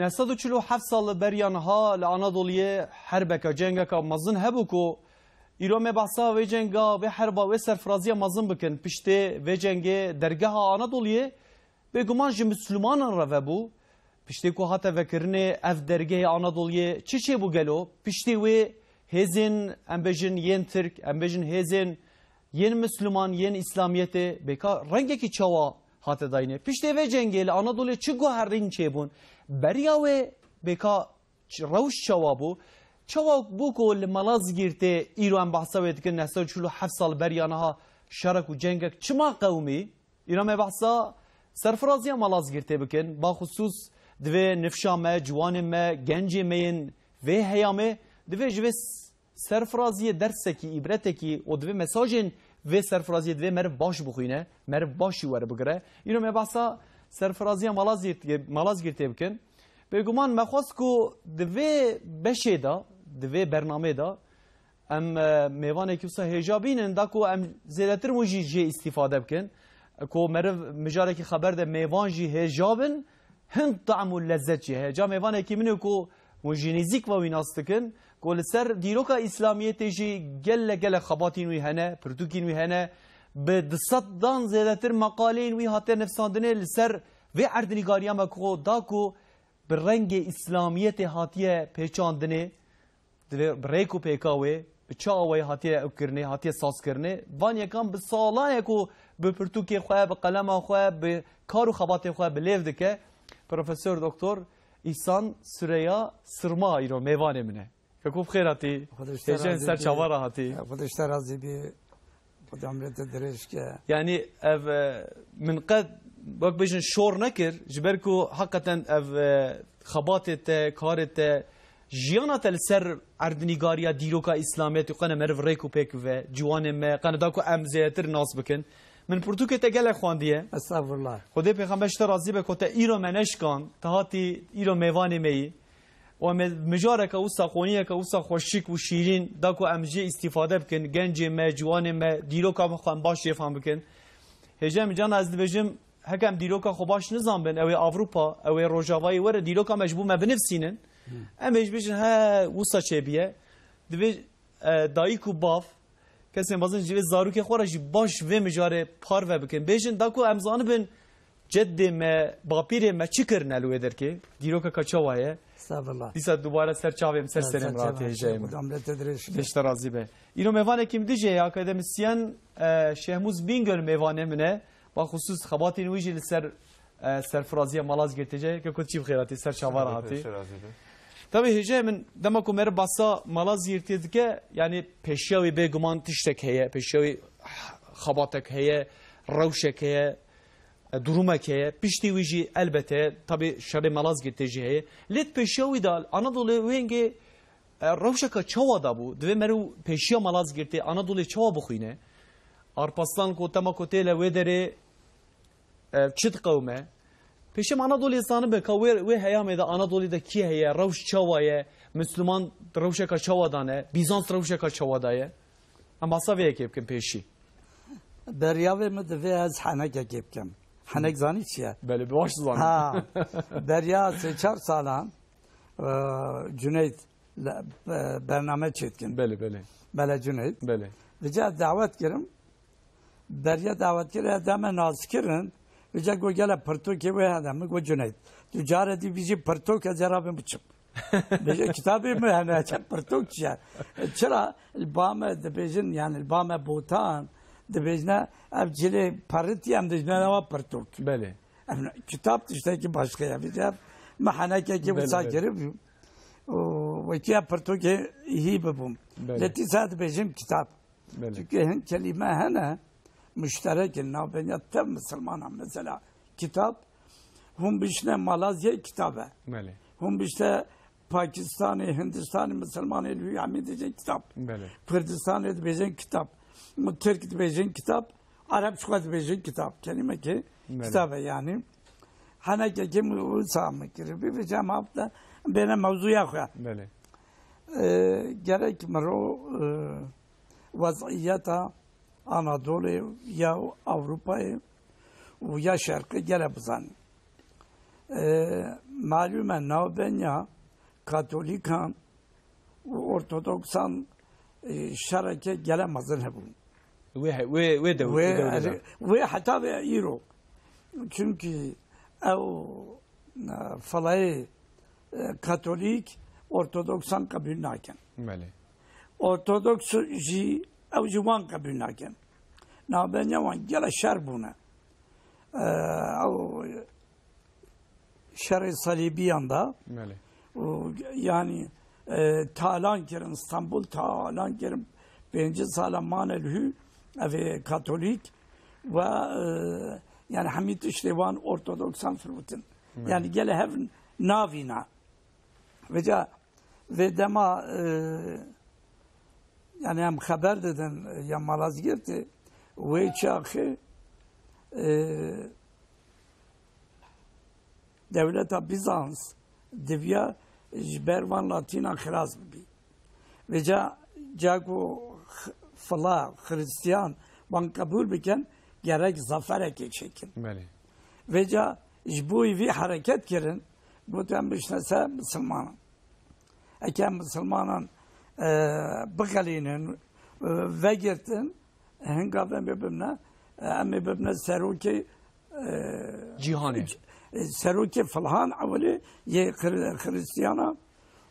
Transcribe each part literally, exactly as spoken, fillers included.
Neh sed û çil û heft sal li beriya niha li Anadoliyê herbeka, cengeka mezin hebû ku îro me behsa vê cenga, vê herba, wê serfiraziya mezin bikin. Piştê vê cengê dergeha Anadoliyê bêguman ji Mislimanan re vebû. Piştê ku hate vekirinê ev dergehê Anadoliyê çi çêbû gelo? Piştê wê hêzên, em bêjin, yên Tirk, em bêjin hêzên yên Misliman, yên Îslamiyetê, bêka rengekî çawa hate dayînê? Piştê vê cengê li Anadolê çi guherîn çêbûn? Beriya wê bêka ç-, rewş çawa bû? Çawa bû ku li Malazgîrtê îro em behsa wê dikin, neh sed û çil û heft sal beriya niha şerek û cengek çima qewimî? Îro me behsa serfiraziya Malazgirtê bikin. Baxusûs divê nifşa me, ciwanên me, gencê me yên vê heyamê divê ji vê s-, serfiraziyê dersekî, îbretekî û divê mesajên vê serfiraziyê divê meriv baş bixwîne, meriv baş jî weribigire. Îro me behsa serfiraziya Malazgirtê, Malazgirtê bikin. Bêguman me xwest ku di vê beşê de, di vê bernamê de, em, e, mêvanekî wisa hêja bînin, da ku em zêdetir win jî jê îstîfade bikin. Ku meriv mijarekî xeber de mêvan jî hêja bin, hin tam û lezzet jî heye. Ca mêvanekî min ê ku hûn jî nêzîk ve wî nas dikin, ku li ser dîroka Îslamiyetê jî gelek gelek xebatîn wî hene, pirtûkîn wî hene. Bi du sedan zêdetir meqaleyên wî hate nivîsandinê li ser vê erdnîgariya me ku da ku bi rengê Îslamiyetê hatiye pêçandinê. Divê bi rêk û pêka wê, bi çi awayî hatiye ewkirinê, hatiye sazkirinê. Van yekan bi salan ye ku bi pirtûkê xwe, bi qelema xwe, bi kar û xebatê xwe bi lêv dike. Profesor Doktor Îhsan Sureya Sirma îro mêvanê min e. Keko bi xêr hatî. Xwedê ji te Hêjayên ser çava re hatî. Xwedê ji te razî bî. Xwedê emrê te dirêj ke. Yanî ev, e, min qet wek bêjin şor nekir, ji ber ku heqeten ev, e, xebatê te, karê te, jiyana te li ser erdnîgariya dîroka Îslamiyetê, qene meriv rêk û pêk bive, ciwanê me, qene da ku em zêdetir nas bikin. Min pirtûkê te gelek xwendiye. Estağfurullah. Xwedê Pêxember ji te razî be ku te îro me neşkan, te hatî îro mêvanê me yî. Û em ê mijareke wisa, qoniyeke wisa xweşik û şîrîn, da ku em jê îstîfade bikin, gencê me, ciwanê me, dîroka me xwe em baş jê fam bikin. Hêja min cana ez dibêjim, heke em dîroka xwe baş nizanbin, ew ê Avrupa, ew ê Rojavayê were, dîroka me ji bo me binivîsînin. Em ê jî bêjin, he, wisa çêbiye. Divê, e, dayik û bav, kesên mezin ji vê zarokê xwe re jî baş vê mijarê parve bikin. Bêjin, da ku em zanibin, ceddê me, bapîrê me çi kirine li wê derkê? Dîrokeka çawa ye? Estağfurullah. Dîsa dubare ser çavê min, ser serê min re hatiye hêjayê min. Xwedê emrê te dirêj ke. Dişte razî be. Îro mêvanekî min dijî ye, akademisyen, e, Şehmûz Bingöl mêvanê min e. Baxusûs xebatên wî jî li ser, e, serfiraziya Malazgirtê jî. Keko tu çî bi xêr hatî, ser çava re hatî. Dişte razî be. Tabî hêjayê min dema ku meriv behsa Malazgirtê dike, yanî pêşiya wî bêguman tiştek heye, pêşiya wî xebatek heye, rewşek heye, e, durumek heye. Piştî wî jî elbet heye, tabî şerê Malazgirtê jî heye. Lê di pêşiya wî de Anadolê wêngê, e, rewşeka çawa de bû? Divê meriv pêşiya Malazgirtê Anadolê çawa bixwîne? Arpaslan ku dema ku tê le wê derê, e, çi diqewime? Pêşem Anadolê zanibe ka wê, wê heyamê de Anadolê de kî heye, rewş çawa ye, Misliman rewşeka çawa dane, Bîzans rewşeka çawa daye? Em behsa vê yekê bikin pêşî. Beriya vê min divê ez henekekê bikim. Henek zanî çi ye? Belê, bi baş zanim. Ha, beriya sê çar salan, e, Cüneyt le, e, bername çêdikin. Belê, belê. Belê Cüneyt. Belê. Vêca dawet kirim. Beriya dawetkirê deme naskirin. Vêca got gele pirtûkê wê hede. Min got Cüneyt, tu care dî bijî pirtûk, ez ê rabim biçim. Bêje kitabê min hene, çi pirtûk çi ye? Çira li ba me dibêjin, yani li ba me Botan, dibêjine ev cilê peritî, em dibêjine ewa pirtûk. Belê. Em kitab tiştekî başqa ye. Vêca min henekekê wisa kirib û wekî ev pirtûkê hî bibûm. Belê. Lê dîsa dibêjim kitab. Belê. Çünkü hin kelîme hene, muşterek in navbên ya tev misilmanan. Mesela, kitab, hûn bişne Malazyayê kitab e. Belê. Hûn bişne Pakistanê, Hindistanê, misilmanê li wî hemî dibêjin kitab. Belê. Kurdistanê dibêjin kitab. Tirk dibêjin kitab. Ereb jixwe dibêjin kitab. Kelîmekê kitab e yani. Henekekê min wisa min kiribî, vêca em hafte bêne mewzûya xwe. Belê. E, gerek miro, e, wez'iyeta Anadolê ya Ewropayê û ya Şerqê gele bizanî. E, Malûm e, navbenya Katolîkan û Ortodoksan, e, şereke gele mezin hebû. Wê he-, wê, wê dew-, Wê, wê dewrê de. Wê heta vê îro. Çimkî ew, e, filayê, e, Katolîk Ortodoksan qebûl nakin. Belê. Ortodoks jî, ew jî wan qebûl nakin. Navbenya wan gele şer bûne. E, ew şerê Salîbiyan da. Belê. Û, yanî, e, talan kirin, Stenbul talan kirin. Pêncî sala mane li hû, ev ê Katolîk ve, e, yanî hemî tiştê wan Ortodoksan firotin. Belê. Yanî gele hev navîna. Vêca vê dema, e, yanî em xeber didin, e, ya Malazgirtê, wê çaxê, e, dewleta Bizans diviya ji ber van Latînan xilas bibî. Vêca ca ku x-, fila, Xiristiyan wan qebûl bikin, gerek zaferekê çêkin. Belê. Vêca ji bo vî hereket kirin, got em bişne ser misilmanan. Eke em misilmanan, e, bixelînin, e, vegirtin, hingav em ê bibne, e, em ê bibne serokê, e, Cîhanê. c-, e, serokê filhan ewilê yê xir-, Xiristiyana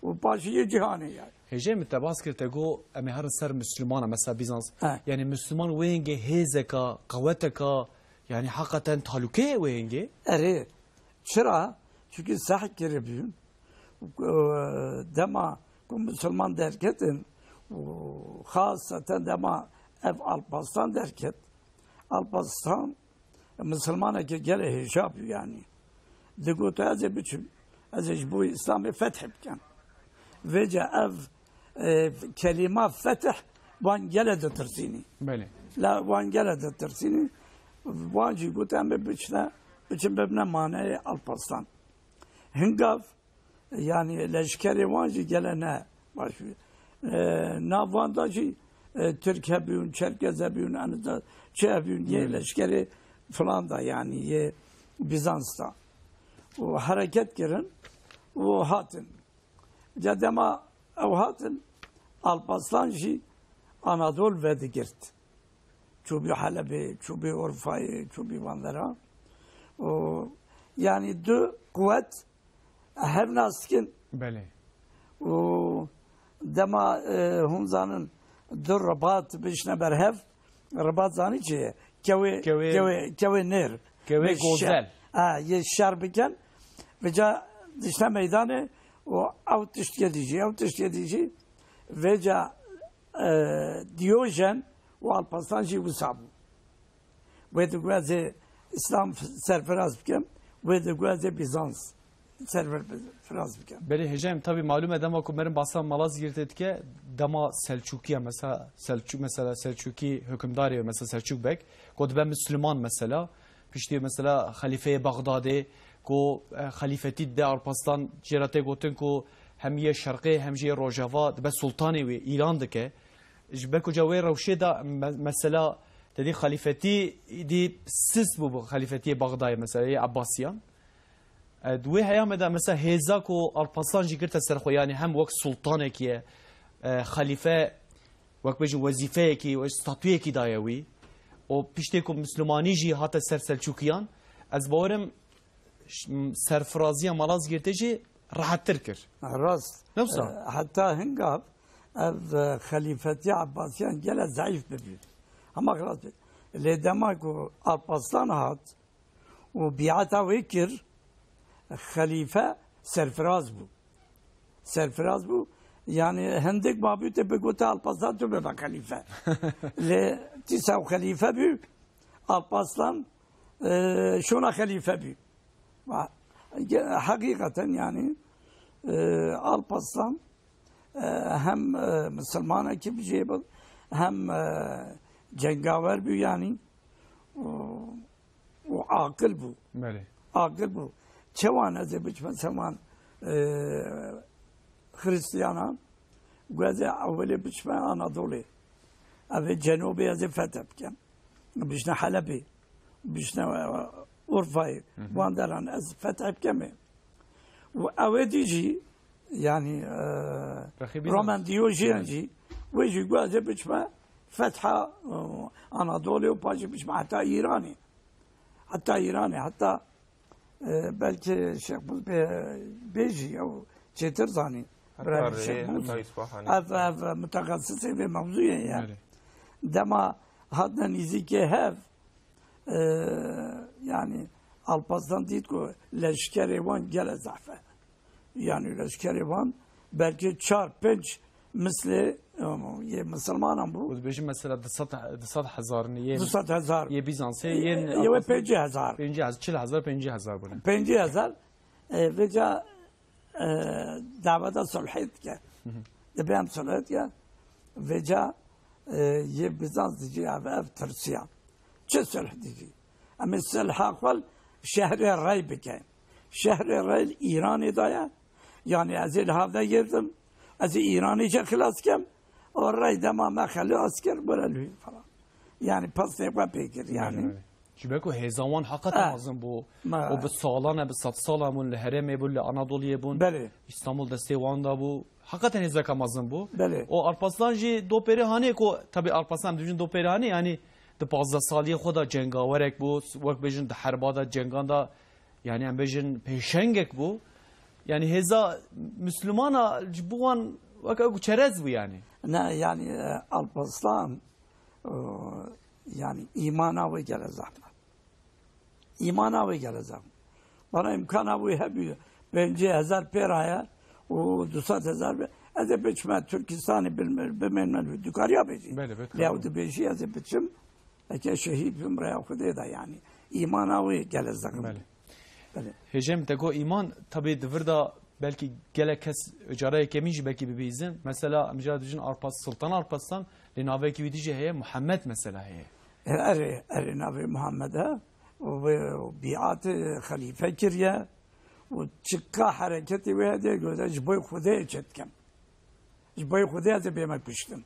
û paşî yê cîhanê yani. Hêjê min te bas kir, te got, em ê herin ser Müslümana, mesela Bizans. He. Yani Müslüman wê hingê hêzeka, qeweteka, yani hakikaten talûke ye wê hingê? Erê, çira? Çünkü seh kiribûn. Dema ku misilman derketin û xaseten dema ev Alparslan derket, Alparslan misilmanekî gelê hêja bû yanî. Digot, ez ê biçim, ez ê ji bo Îslamê fetih bikim. Vêca ev, e, kelîma fetih wan gele ditirsînî. Belê. La wan gele ditirsînî. Wan jî got, em ê biçine, biçin bibine maneyê Alparslan. Hingav, yanî leşkerê wan jî gele ne baş bû. E, nav wan da jî, e, Tirk hebûn, Çerkez hebûn, aniza çi hebûn, yê Belê. leşkerê filan da, yanî yê Bizans da. Û hereket kirin û hatin. Ca dema ew hatin, Alparslan jî Anadol vedigirt. Çûbî Helebê, çûbî Urfayê, çûbî van dera. Û, yanî du quwet hev nas dikin. Belê. Û dema, e, hûn zanin du Ribat bişne ber hev, Ribat zanî çi ye? Kewê, Kewê, kewê, kewê nêr. Kewê Yê şer. Gozel. Ha, yê şer bikin. Vêca dişne meydanê û ew tiştê dî jî, ew tiştê dî jî. Vêca, e, Diyojen û Alparslan jî wisa bû. Wê digot ez ê Îslam serfiraz bikim, wê digot ez ê Bizans serfiraz bikim. Belê, hêja em, tabî malûm e, dema ku merin basa Malazgirtê dike, dema Selçûkiya, mesela Selçû-, mesela Selçûkî hukimdarê, mesela Selçûk Beg, ku dibe Misliman mesela, piştî mesela Xelîfeyê Bexdadê, ku, e, xelîfetî dide Alparslan, jê re tê gotin ku hem yê şerqê hem jî yê rojava dibe sultanê wê, îlan dike. Ji ber ku ca wê rewşê de me-, mesela te dî xelîfetî dî sist bû bi xelîfetiyê Bexdayê, mesela yê Ebbasiyan. E, di wê heyamê de mesela hêza ku Alparslan jî girte ser xwe, yanî hem wek sultanekî ye, e, xelîfe wek bêjin wezîfeyekî, wek statuyekî daye wî. Û piştê ku Mislimanî jî hate ser Selçûkiyan, ez bawerim ş-, m-, serfiraziya Malazgirtê jî rehettir kir. Rast. Ne wisa? E, heta hingav ev, e, xelîfetiya Ebbasiyan gele zeîf bibî. Hema xilas bî. Lê dema ku Alparslan hat û bîata wê kir, xelîfe serfiraz bû. Serfiraz bû. Yanî hindik mabû tê bigota Alparslan tu bibe xelîfe. Lê dîsa ew xelîfe bû, Alparslan, e, şona xelîfe bû. Wa-, ge-, heqîqeten yanî, e, Alparslan, e, hem, e, misilmanekî bi cihê bû, hem, e, cengawer bû yanî. Û û aqil bû. Belê. Aqil bû. Çawa ez ê biçime seman, e, Xristiyanan? Got ez ê ewilê biçime Anadolê. Ev ê cenobê ez ê fetih bikim. Bişne Helebê. Bişne, e, Urfayê. Hı hı. Wan deran ez fetih bikim ê. Û ew ê dî jî, yanî, e, Rexîbî Roman Diyojen jî, wê jî got, ez ê biçime fetha, e, Anadolê û paşê biçime heta Îranê. Heta Îranê, heta, e, belkî Şêxmûs bê, bê jî ew çêtir zanî. Heta Birayê Rihê, Şêxmûs. Heta Îsfahanê. Ev, ev muteqesisê vê mewzûyê ye. Belê. Dema hatine nîzîkê hev, e, yanî Alparslan dît ku leşkerê wan gele zehf e. Yanî leşkerê wan belkî çar pênc mislê, e, yê misilmanan bû. Û dibêjin mesela du sed, du sed hezar ne, yê, Du sed hezar. Yê Bîzansê, yê Yê wê pêncî hezar. Pêncî hezar, çil hezar, pêncî hezar bûne. Pêncî hezar, e, vêca, e, daveta sulhê dike. Hı hı. Dibê em sulhê dike. Vêca, e, yê Bîzans dijî ev, ev tirsiya. Çi sulh dijî? Em ê sulha xwe li şehrê Rey bikin. Şehrê Rey li Îranê de ye. Yanî ez ê li havde girdim. Ez ê Îranê jî xilas kim. O Rey dema me xelas kir, bire li wî falan. Yanî pastê xwe pê kir, yanî. Belê, belê. Ji ber ku hêza wan heqeten Ha. mezin bû. Ma- Û bi salan e, bi sed salan bûn li herêmê bûn, li Anadoliyê bûn. Belê. Îstanbul destê wan de bû. Heqeten hêzeka mezin bû. Belê. Û Alparslan jî do pêrê hanê ku, tabî Alparslan em dibêjin do pêrê hanê, yanî di pazdeh saliyê xwe de cengawerek bû, wek bêjin di herba de cengan de, yanî em bêjin pêşengek bû. Yanî hêza Mislimana ji bo wan weke ku çerez bû yanî. Ne, yanî, e, Alparslan, e, yanî îmana wê gele zehf e. Îmana wê gele zehf. Bana îmkana wê hebû, pêncî hezar pê raye û du sed hezar be. Ez ê biçime Tirkistanê bilme-, bimênme li wî. Dikariya bêjî. Belê, belê, Lê ew tabii. dibêjî ez ê biçim, eke şehîd bim rêya Xwedê de yanî. Îmana wê gele zehf. Belê. Belê. Hêjem te got îman, tabî di vir de belkî gelek kes cara yekemîn jî belkî bibihîzin. Mesela em jî dibêjin Arpas, Sultan Arpaslan, lê navekî wî dijî heye, Muhammed mesela heye. E, erê, erê, navê Muhammed e. Û vê bîatê xelîfe kiriye. Û çika hereketê wê heye, gote, ji bo Xwedê çê dikim. Ji bo Xwedê ez ê bême kuştin.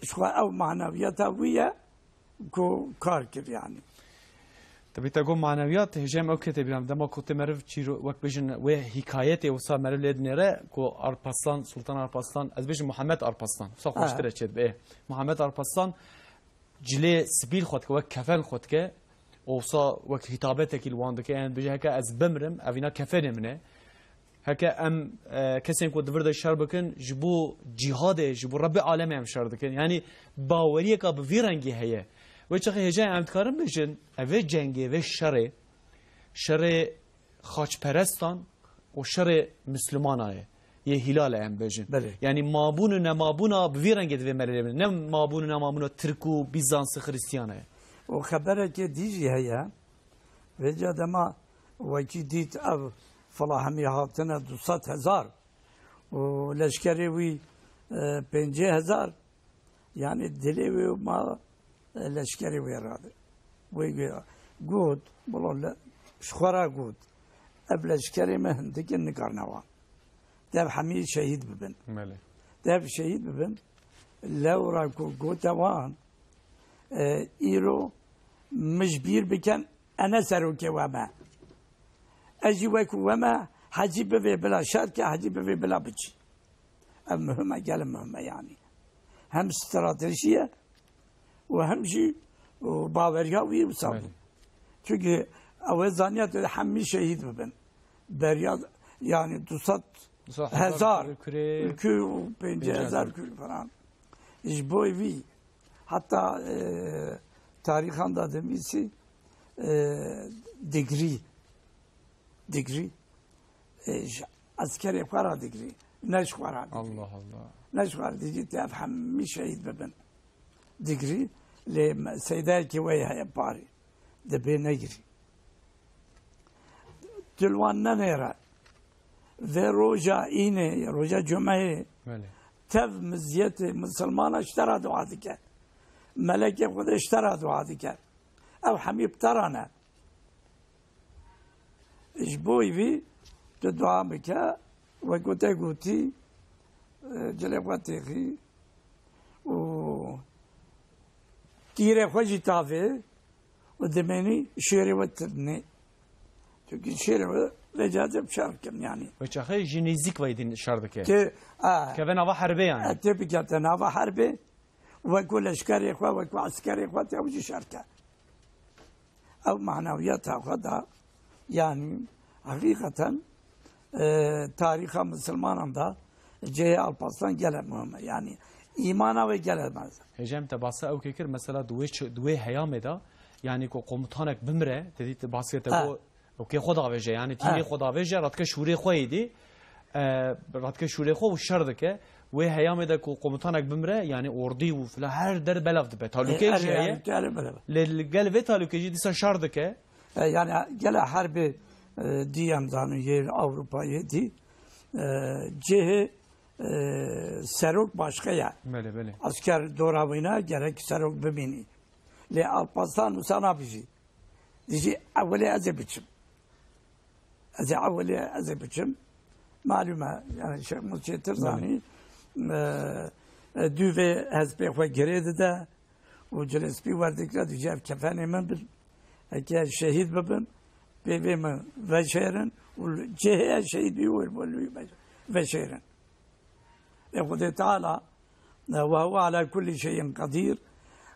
Ji xwe ew manewiyeta wî ye ku kar kir, yanî. Tabî te got manewiyat, hêja em ew kete bîra min. Dema ku tê meriv çîro-, wek bêjin wê hîkayetê wisa meriv lê dinêre ku Arpaslan, Sultan Arpaslan, ez bêjim Muhammed Arpaslan, wisa Ha. xweştir e çêdibe. Ê, Muhammed Arpaslan cilê sipî li xwe dike, wek kefen li xwe dike, û wisa wek hîtabetekî li wan dike, yani dibêje, heke ez bimrim, evîna kefenê min e. Heke em, e, kesên ku di vir de şer bikin, ji bo cîhadê, ji bo Rebbê alemê em şer dikin. Yani baweriyeka bi vî rengî heye. Wê çaxê hêjayê em dikarin bêjin, ev ê cengê, vê şerê, şerê xaçperestan û şerê Mislimana ye. Yê Hîlal e em bêjin. Belê. Yani mabûn û nemabûna bi vî rengê divê me lê bînin. Ne mabûn û nemabûna Tirk û Bîzans û Xirîstiyana ye. Û xeberekê dî jî heye. Vêca dema wekî dît ev fela hemî hatine du sed hezar û leşkerê wî, e, pêncî hezar, yani dilê wê ma, e, leşkerê wê rade. Wê got, got, wela le-, ji xwe re got, ev leşkerê me hindik in, nikarine wan. Dev hemî şehîd bibin. Belê. Dev şehîd bibin. Lewra ku gote wan, e, îro mij bîr bikin, ene serokê we me. Ez jî wekî we me, hecî bivê bila şer ke, hecî bivê bila biçî. Ev muhim e, gelek muhim e yani. Hem strateji ye û hem jî, û baweriya wî wisa bû. Belê. Çünkü ew ê zaniya tu hemî şehîd bibin. Beriya yani du sed hezar kurê, ülkü û pêncî hezar kurê falan. Ji bo vî hatta, e, tarîxan da dinivîsî, e, digrî. Digrî. E, ji eskerê xwe re digrî. Ne ji xwe re digrî. Allah Allah. Ne ji xwe re digrî, te ev hemî şehîd bibin. Digrî, lê me-, seydayekî wê heye parê. Dibê negirî. Tu li wan nenêre. Vê roja înê, roja cumeyê, Belê. tev miziyetê misilmana ji te re dua dike. Melekê Xwedê ji te re dua dike. Ew hemî bi te re ne. Ji bo vî tu dua bike, wek ku te gotî, e, cilê xwe têxî û tîrê xwe jî tavê û dimênî şêrê we tirnê. Çunkî şêrê we Vêca de şer bikin yani. Wê çaxê ji nêzîk ve din şer dike. Ke, a, Keve nava herbê yani. E, tê bikete nava herbê. Wekû leşkerê xwe, wekû eskerê xwe, te ew jî şer ke. Ew manewiyeta xwe da, yani, heqîqeten, e, tarîxa misilmanan da cihê Alparslan gelek muhim e. Yani, îmana wê gelek mezin. Hêja em te basa ew kê kir, mesela di wê çi-, di wê heyamê de, yani, ku komutanek bimire, te dît bas kir te Ha. got, ew kê xwe davêje, yani, tîmê Ha. xwe davêje, radike şûrê xwe yê dî, e, radike şûrê xwe û şer dike. Wê heyamê de ku komutanek bimire, yani, ordî û filan her der belav dibe. Talûkeyek E, jî erê, heye. erê, erê, belav. Lê li gel vê talûkê jî dîsa şer dike. E, yani, gele herbê, e, dî em zanin, yê Ewropayê dî, e, cihê, e, serok başka ye. Belê, belê. Asker dora wîna gerek serok bimînî. Lê Alparslan wisa nabijî. Dijî ewilê ez ê biçim. Ez ê ewilê ez ê biçim. Malûm e, yani Şêx Mûs çêtir Belê. zanî. E, e, dû vê hespê xwe girê dide û cilespî werdikire, dije ev kefenê min bin. Eke ez şehîd bibim, pê vê min veşêrin û cihê ez şehîd bî wir bû lûyî veşêrin. Ê Xwedê Teala, e, ve huve ala kulli şeyin qedîr,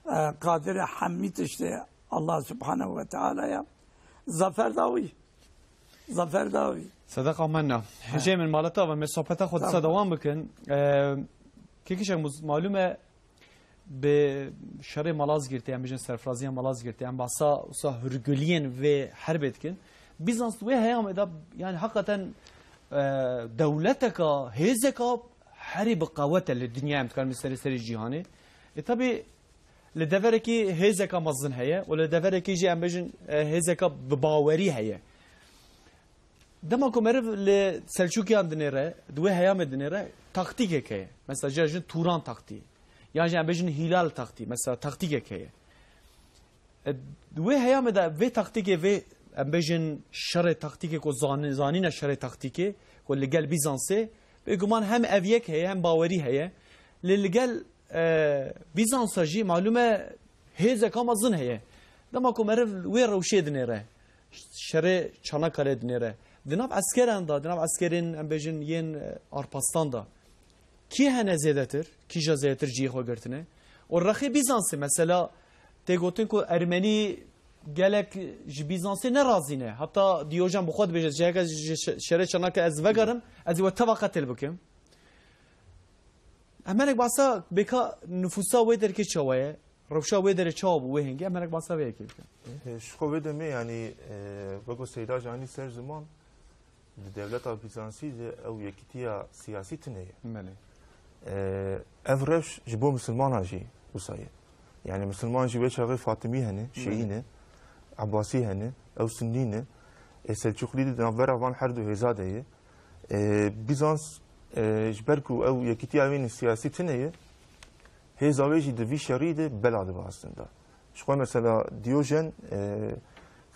e, qadirê hemî tiştê Allah Subhanehu ve Teala ya. Zafer da wî. Zafer da wî. Sedeqa menna. He. Hêjê min, maleta ve me sohbeta xwe disa Tamam. dewam bikin. E, kekî Şêx Mûs, malûm e, bi şerê Malazgirtê, em bêjin serfiraziya Malazgirtê, em basa wisa hurguliyên vê herbê dikin. Bîzans di wê heyamê de, yani heqeten, e, dewleteka, hêzeka herî bi qewet e li dinya, em dikarin serê serê cîhanê. E, tabî li deverekî hêzeka mezin heye û li deverekî jî em bêjin, e, hêzeka bi bawerî heye. Dema ku meriv li Selçûkiyan dinêre, di wê heyamê dinêre, taktîkek heye. Mesela, jê jin Turan taktî. Yan jî em bêjin Hîlal taktî. Mesela, taktîkek heye. E, di wê heyamê de vê taktîkê, vê, em bêjin, şerê taktîkê ku zani-, zanîne şerê taktîkê, ku li gel Bîzansê, bêguman hem ev yek heye, hem bawerî heye. Lê li gel, e, Bîzansa jî, malûm e, hêzeka mezin heye. Dema ku meriv wê rewşê dinêre, şerê Çanakkale dinêre, di nav eskeran de, di nav eskerên, em bêjin, yên, e, Arpastan de, kî hene zêdetir, kîja zêdetir cihê xwe girtine? Û rexê Bîzansê, mesela, tê gotin ku Ermenî gelek ji Bîzansê nerazî ne. Heta Diyojen bi xwe dibêje, ciheke ji şe-, şerê Çanakkale ez vegerim, ez ê we teva qetil bikim. Hemenek basa bêka nifûsa wê derkê çawa ye? Rewşa wê derê çawa bû wê hingê? Hemenek basa vê yekê bikin. E, ji xwe wê demê, yanî, e, wek ku Seyda jî anî ser ziman, di dewleta Bîzansî de ew yekîtiya siyasî tune ye. Belê. E, ev rewş ji bo misilmanan jî wisa ye. Yanî misilman jî wê çaxê Fatimî hene, Belê. Şîî ne, Ebasî hene, ew Sunnî ne. E, Selçûqlî di navbera van her du hêza de ye. E, Bîzans, e, ji ber ku ew yekîtiya wê siyasî tune ye, hêza wê jî di vî şerî de bela dibe aslında. Ji xwe mesela Diyojen, e,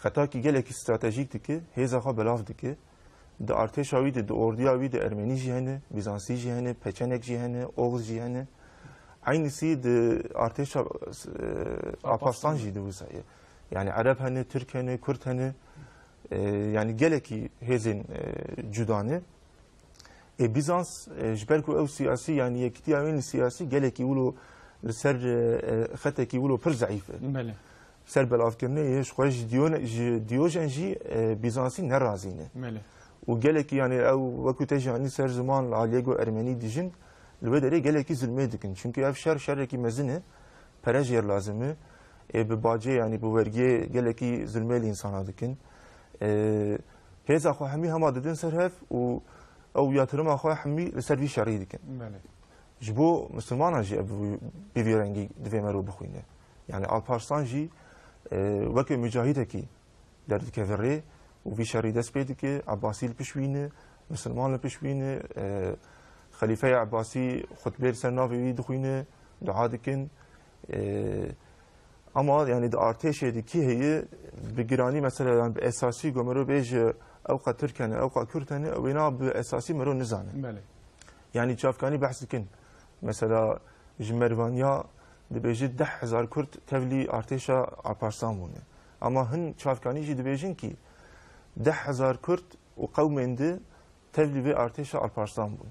xetakî gelekî stratejîk dike, hêza xwe belav dike. Di artêşa wî de, di ordiya wî de Ermenî jî hene, Bîzansî jî hene, Peçenek jî hene, Oğuz jî hene. Eynîsî di artêşa, e, Alparslan jî di wisa ye. Yani Ereb hene, Tirk hene, Kurd hene. E, yani gelekî hêzên, e, cuda ne. Ê Bîzans, e, ji ber ku ew siyasî, yanî yekîtiya wê siyasî gelekî wilo li ser, e, e, xetekî wilo pir zeîf e. Belê. Ser belavkirinê yê ji xwe ji Diyo-, ji Diyojen jî, e, Bîzansî nerazî ne. Belê. Û gelekî, yanî ew wekû te jî anî ser ziman li aliyê ku Ermenî dijin, li wê derê gelekî zilmê dikin. Çünkü ev şer şerekî mezin e, pere jêr lazim e. Ê bi bacê, yanî bi wergiyê gelekî zilmê li însana dikin. E, hêza xwe hemî hema didin ser hev û ew yatırima xwe hemî li ser vî şerî dikin. Belê. Ji bo misilmanan jî ev bi vî rengî divê mero bixwîne. Yani Alparslan jî, e, weke mucahidekî derdikeve rê û vî şerî dest pê dike. Ebasî li pişt wî ne, misilman li pişt wî ne, e, Xelîfeya Ebasî xutbê li ser navê wî dixwîne, dua dikin. E, Ama, yani, di artêşê de kî heye, bi giranî, mesela, yani, bi esasî ku mero bêje, ew qe Tirk hene, ew qe Kurd hene, wêna bi esasî mero nizane. Belê. Yani, çavkanî behs dikin. Mesela, ji Mervaniya dibêje deh hezar Kurd tevlî artêşa Alparslan bûne. Ama hin çavkanî jî dibêjin kî deh hezar Kurd û qewmên di tevlî vê artêşa Alparslan bûn.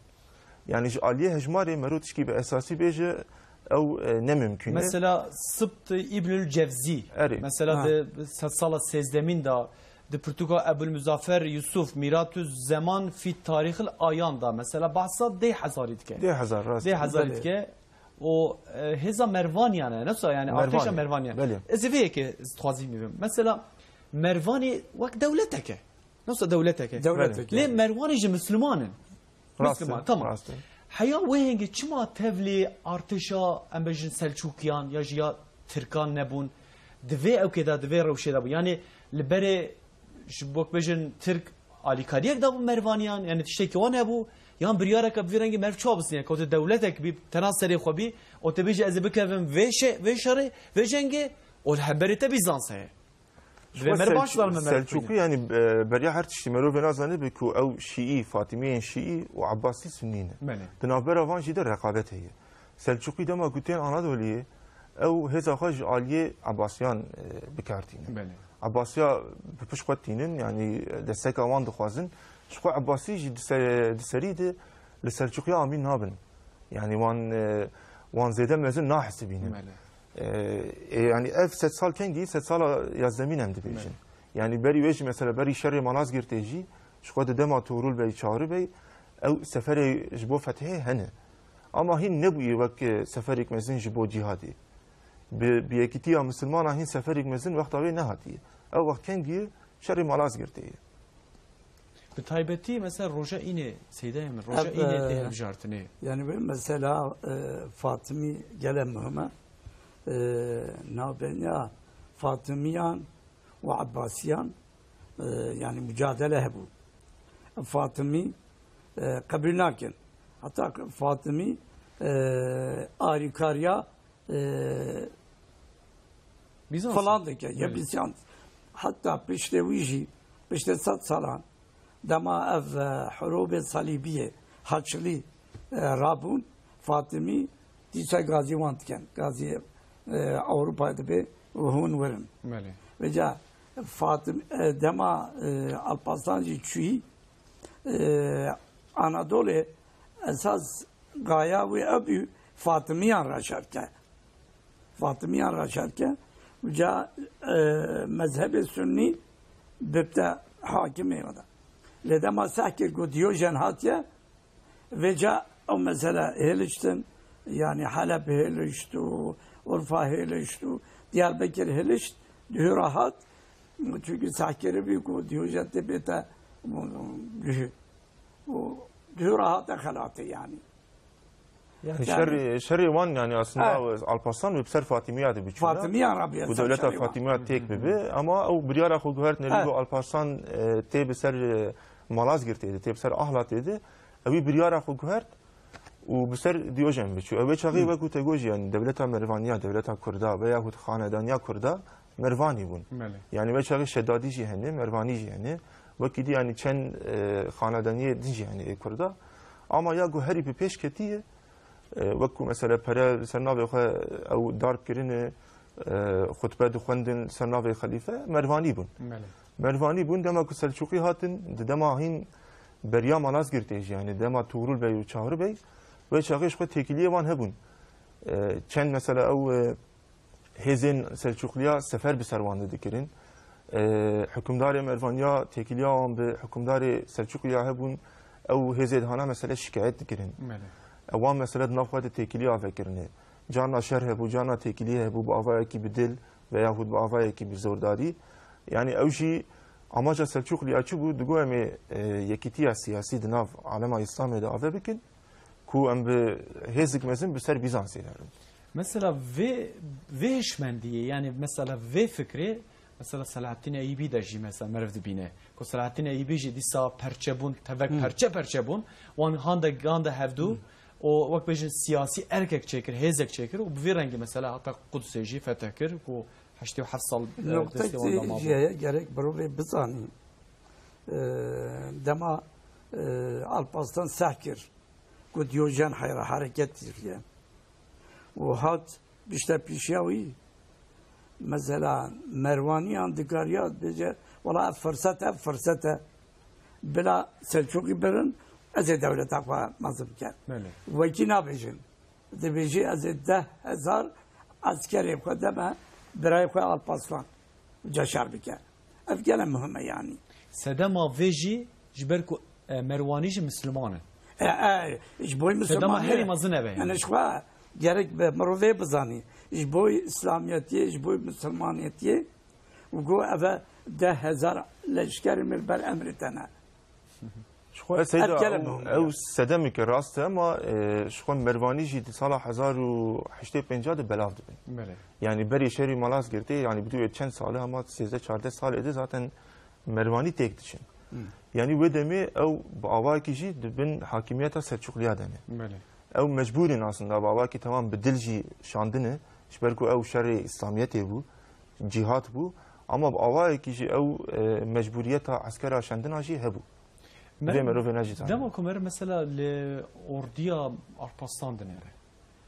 Yanî ji aliyê hejmarê mero tişkî bi esasî bêje, ew, e, ne mimkûn e. Mesela Sibt Îbnül Cevzî. Erê. Mesela Ha. di sedsala sêzdemîn de di pirtûka Ebul Muzafer Yusuf Mîratü Zeman fî Tarîxil Ayan de mesela behsa deh hezarî dike. Deh hezar, rast. Deh hezarî Belê. dike. O, e, hêza Mervaniyan e. Nasıl yani? Mervaniyan. Artêşa Mervaniyan. Belê. Ez ê vê yekê dixwazî bibim. Mesela Mervanî wek dewletek e. Nasıl dewletek e? Dewletek Belê. e. Lê Mervanî ji Misliman in. Rast e, Misliman, tamam. rast e. Heya wê hengê çima tevlî artêşa, em bêjin, Selçûkiyan ya jî ya Tirkan nebûn? Di vê ewkê de, di vê rewşê de bû. Yani li berê ji bo, wek bêjin, Tirk alîkariyek dabû Mervaniyan, yani tiştekî wan hebû, yan biryareke bi vî rengî merv çawa bisîne, kewte dewletek bî, tena serê xwe bî, û te bêjî, ez ê bikevim vê şe-, vê şerê, vê cengê, û li hemberê te Bîzans heye. Ji Divê bo mer baş Selçû-, zarme mer Selçûkî, bixwîne. yani, e, beriya her tiştî merov vê nazanibe ku ew Şîî, Fatîmiyên Şîî û Ebbasî Sunnî ne. Belê. Di navbera van jî de reqabet heye. Selçûkî dema ku tên Anadoliyê, ew hêza xwe ji aliyê Ebbasiyan, e, bi kar tînin. Belê. Ebbasiya bi pişt xwe tînin, yani desteka wan dixwazin. Ji xwe Ebbasî jî di ser-, di serî de li Selçûkiya amîn nabin. Yani wan, e, wan zêde mezin nahesibînin. Belê. E, e, yani ev sedsal kengî, sedsala yazdemîn em dibêjin. Belê. Yani berî wê jî mesela berî şerê Malazgirtê jî ji xwe di dema Tuğrul Bey, Çağrı Bey ew seferê ji bo fethê hene. Ama hîn nebûye wek, e, seferek mezin ji bo cîhadê. Bi, bi yekîtiya misilmana hîn seferek mezin wexta wê nehatiye. Ew wext kengî şerê Malazgirtê ye. Bi taybetî mesela roja înê, seydayê min, roja Ev, înê tê e, hilbijartinê. Yani bi mesela, e, Fatimi gele muhim e. E, navbeniya Fatimiyan û Ebbasiyan, e, yani mücadele hebû. Fatimi, e, qebûl nakin. Hatta Fatimi, e, arîkariya, e, Bîzans. falan dike, ya Belê. Bîzans. Hatta piştê wî jî, piştê sed salan, dema ev, e, hurûbê salîbiyê, haçlî, e, rabûn, Fatimi dîsa gazî wan dikin. Gazî, e, Ewropa dibe û hûn werin. Belê. Vêca Fatim-, e, dema, e, Alparslan jî çûyî, e, Anadolê esas gaya wê ev bû Fatimiyan raşerke. Fatimiyan raşerke. Uca, e, mezhebê Sunnî bibte hakimê oda. Lê dema seh kir ku Diyojen hatiye, vêca ew mesele hêliştin, yani Heleb hêlişt û Urfa hêlişt û Diyarbekir hêlişt, dihûra hat, çünkü seh kiribî ku Diyojen tê bête dihû. û dû rahate xelatê yani. Yani Yani şerê, şerê wan yani aslında Ha. Alparslan bi ser Fatimiya de biçûna. Fatimiyan rabî Bu esas dewleta şerê wan. Fatimiya têk bibi ama ew biryara xwe guhert nerî Ha. ku Alparslan, e, tê bi ser, e, Malazgirtê de, tê bi ser Ahlatê de. Ew ê biryara xwe guhert û bi ser Diyojen biçû. Ew ê çaxê Hı. wekû te got jî yani dewleta Mervaniya, dewleta Kurda veyahut xanedaniya Kurda Mervanî bûn. Belê. Yani wê çaxê Şedadî jî hene, Mervanî jî hene. Wekî dî yani çend, e, xanedaniyê din jî hene ê Kurda. Ama ya ku herî bi pêş ketiye, e, wek ku mesela pere li ser navê xwe ew darb kirine, e, xutbe dixwendin li ser navê xelîfe, Mervanî bûn. Belê. Mervanî bûn, dema ku Selçûqî hatin, di dema hîn beriya Malazgirtê jî, yani dema Tuğrul Bey û Çağrı Bey, wê çaxê ji xwe têkiliyê wan hebûn. E, çend mesela ew, e, hêzên Selçûqliya sefer bi ser wan de dikirin. E, hukimdarê Mervaniya têkiliya wan bi hukimdarê Selçûqliya hebûn, ew hêzê dihana mesele şikayet dikirin. Belê. E, wan mesele di nav xwe de têkiliya vekirine. Carna şer hebû, carna têkilî hebû bi avayekî bi dil veyahut bi avayekî bi zordarî. Yani ew jî amaca Selçûqliya çi bû? Digot em ê, e, yekîtiya siyasî di nav alema Îslamê de ave bikin. Ku em bi hêzik mezin bi ser Bîzansê herin. Mesela vê, vê hişmendiyê, yani mesela vê fikrê, mesela Selahattîn Eyyûbî de jî mesela meriv dibîne. Ku Selahattîn Eyyûbî jî dîsa perçe bûn, tevek Hmm. perçe perçe bûn. Wan hande, hande hevdû, Hmm. û wek bêjin siyasî erkek çêkir, hêzek çêkir û bi vî rengî mesela heta Qudsê jî feteh kir ku heştê û heft sal, e, Noqtek destê wan de jî mabû. Heye, gerek mirovê bizanî. E, dema, e, Alparslan seh kir. Ku Diyojen heyra hereket kiriye. Û hat pişte pîşiya wî, mesela Mervaniyan dikariya bêje, wela ev firset e, ev firset e. Bila Selçukî birin, ez ê dewleta xwe mezin bikim. Belê. Wekî nabêjin. Dibêjî ez ê deh hezar eskerê xwe deme birayê xwe Alparslan. Ca şer bike. Ev gele muhim e yanî. Sedema vê jî ji ber ku, e, Merwanî jî Misliman in. E, e, ji bo Sedema Misilmaniyê herî mezin ev e yanî. Yani ji xwe gerek bi mirovê bizanî. Ji bo Îslamiyetiyê, ji bo Misilmaniyetiyê û got ev e deh hezar leşkerê min ber emrê te ne. Ji xwe Seyda, Ev gele ew, muhim e. Ew sedemeke rast e, ama, e, ji xwe Mervanî jî di sala hezar û heştê pêncî de belav dibin. Belê. Yani berê şerî Malazgirtê, yani bi dû çend sale, ama sêzdeh çardeh salê de zaten Mervanî têk diçin. Hmm. Yani wê demê ew bi awayekî jî di bin hakimiyeta Selçukliya de ne. Belê. Ew mecbûr in aslında, bi awayekî temam bi dil jî şandine, ji ber ku ew şerê Îslamiyetê bû, cîhad bû, ama bi awayekî jî ew, e, mecbûriyeta eskera şandina jî hebû. Me-, Vê mirovê ne jî zanî. Dema ku mere mesela li ordiya Arpaslan dinêre.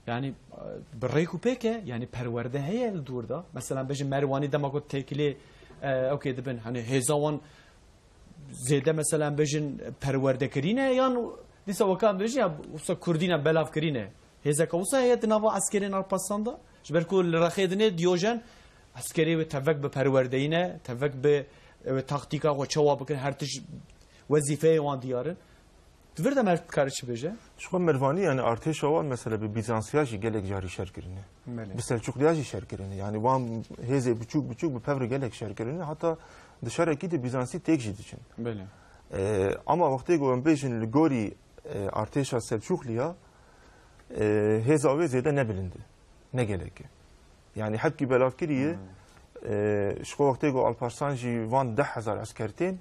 Yani, e, bi rêk û pêk e, yani perwerde heye li dûr de. Mesela em bêjin Merwanî dema ku têkilê, e, okey dibin, hani hêza wan zêde mesela em bêjin perwerde kirîne, yan dîsa weka em bêjin ya wisa Kurdî ne belav kirîne. Hêzeke wisa heye di nava eskerên Alparslan de. Ji ber ku li rexê dinê Diyojen eskerê wê tevek bi perwerdeyî ne, tevek bi, e, taktîka xwe çawa bikin, her tişt wezîfeyê wan diyar in. Di vir de me dikare çi bêje? Ji xwe Mervanî, yani artêşa wan mesela bi Bîzansiya jî gelek carî şer kirine. Belê. Bi Selçukliya jî şer kirine. Yani wan hêzê biçûk biçûk bi pevre gelek şer kirine. Heta di şerekî de Bîzansî têk jî diçin. Belê. E, ama wextê ku em bêjin li gorî, e, artêşa Selçukliya, e, hêza wê zêde ne bilind e, ne gelek e. Yani hepkî belavkirî ye. Hmm. E, ji xwe wextê ku Alparslan jî van deh hezar esker tên,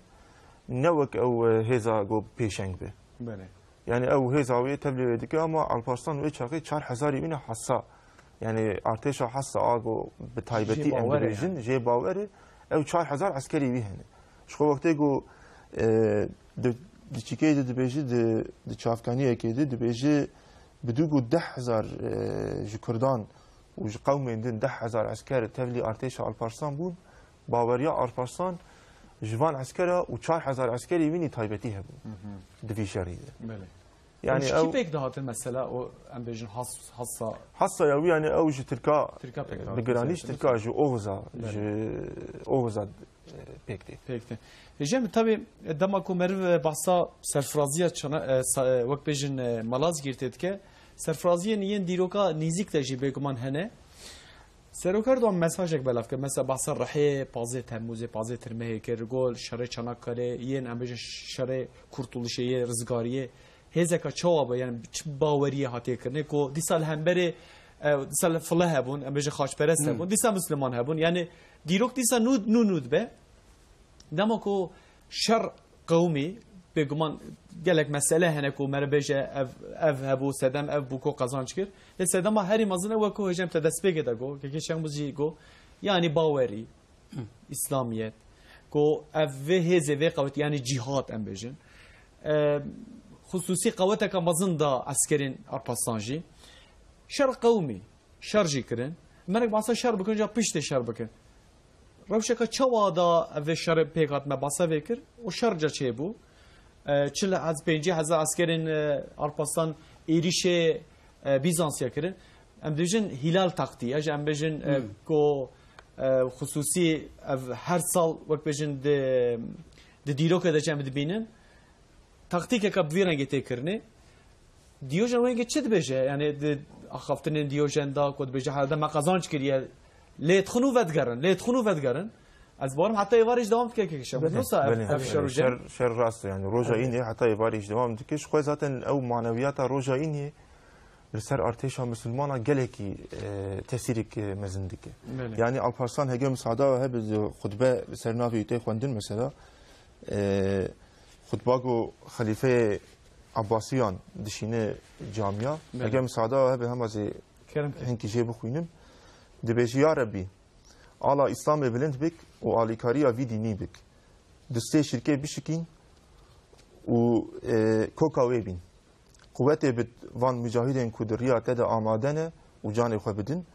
ne wek ew, e, hêza ku pêşeng be. Belê. Yani ew hêza wê tevlê wê dike, ama Alparslan wê çaxê çar hezarî wî ne hassa. Yani artêşa hassa a ku bi taybetî Jê em bawer e dibêjin, yani. Jê bawer e, ew çar hezar eskerî wî hene. Ji xwe wextê ku, e, di, di çîkeyê de dibêjî, di, di çavkaniyekê de dibêjî, bi dû ku deh hezar, e, ji Kurdan û ji qewmên din deh hezar esker tevlî artêşa Alparslan bûn, baweriya Alparslan ji van eskera û çar hezar eskerî wî nî taybetî hebûn Hı hı. di vî şerî de. Belê. Yani Ew ji kî ew pêk dihatin mesela, o em bêjin has-, hassa Hassa ya wî, yani ew ji Tirka, Tirka pêk dihatin, bi giranî ji zaten. Tirka, ji Oxiza, Belê. ji Oxiza, e, pêk tê. Pêk tê. Hêjî, tabî, dema ku meriv, e, behsa serfiraziya çana-, e, sa-, e, wek bêjin, e, Malazgirtê dike, serfiraziyên yên dîroka nîzîk de jî bêguman hene. Serok Erdogan mesajek belav kir. Mesela behsa Rihê, pazdeh Temmûzê, pazdeh Tirmehê kir, got şerê Çanakkale, yên em bêjin şerê Kurtuluşê, yê rizgariyê. Hêzeka çawa be, yani çi baweriyê hatiye kirinê, ku dîsa li hemberê, e, dîsa li file hebûn, em bêjin xaçperest Hmm. hebûn, dîsa Misliman hebûn. Yani dîrok dîsa nû, nû, nû dibe. Dema ku şer qewimî, bêguman gelek mesele hene ku mere bêje ev, ev hebû, sedem ev bû ku qazanc kir. Lê sedema herî mezin e, wek ku hêjî em te destpêkê de got, Kekê Şengmuz jî got, yani bawerî, Hı. Îslamiyet, ku ev vê hêzê vê qewet, yani cîhad em bêjin. E, xusûsî qeweteka mezin da eskerên Alparslan jî. Şer qewimî, şer jî kirin. Merek behsa şer bikin, ca piştê şer bikin. Rewşeke çawa da ev vê şerê pêk hat, me behsa vê kir. Û şer ca çêbû. E, çil hez-, pêncî hezar eskerên, e, Alparslan êrîşê, e, Bîzansiya kirin. Em dibêjin hîlal taktî, ya jî em bêjin, e, Hmm. ku, e, xusûsî ev her sal wek bêjin di, di dîroke de jî em dibînin. Taktîkeke bi vî rengê tê kirinê. Diyojen wengê çi dibêje? Yani di axaftinên Diyojen da ku dibêje, herde me qazanc kiriye. Lê dixin û vedigerin, lê dixin û vedigerin. Ez barim heta êvarê jî dewam dike kekişe. Belê. Nosa ev, Belê. ev şer û Şer, cem. şer rast e, yani roja Belê. înê heta êvarê jî dewam dike. Ji xwe zaten ew manewiyata roja înê li ser artêşa misilmana gelekî, e, tesîrek, e, mezin dike. Belê. Yani Alparslan hege misada hebe xutbe li ser navê tê xwendin mesela, e, xutba ku xelîfeyê Abbasiyan dişîne camiya, Belê. hege misada hebe hema zê Kerem ke. hinkî jê bixwînim. Dibêjî, Ya Rebbî, ala Îslamê bilind bik û alîkariya vî dînî bik. Dustê şirkê bişikîn û, e, koka wê bîn. Quwetê bid van mucahidên ku di riya te de amade ne û canê xwe bidin.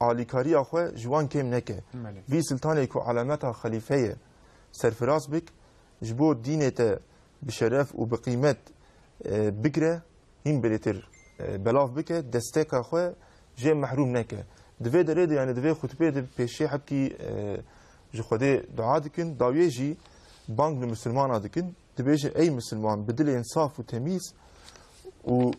Alîkariya xwe ji wan kêm neke. Belê. Vî siltanê ku alameta xelîfe ye, serfiraz bik, ji bo dînê te bi şeref û bi qîmet, e, bigire, hîn berêtir, e, belav bike, desteka xwe jê mehrûm neke. Di vê derê de, yani di vê xutbê de pêşê hebkî, e, ji Xwedê dua dikin, dawiyê jî bang li misilmana dikin, dibêjin, ey misilman, bi dilên saf û temîz û,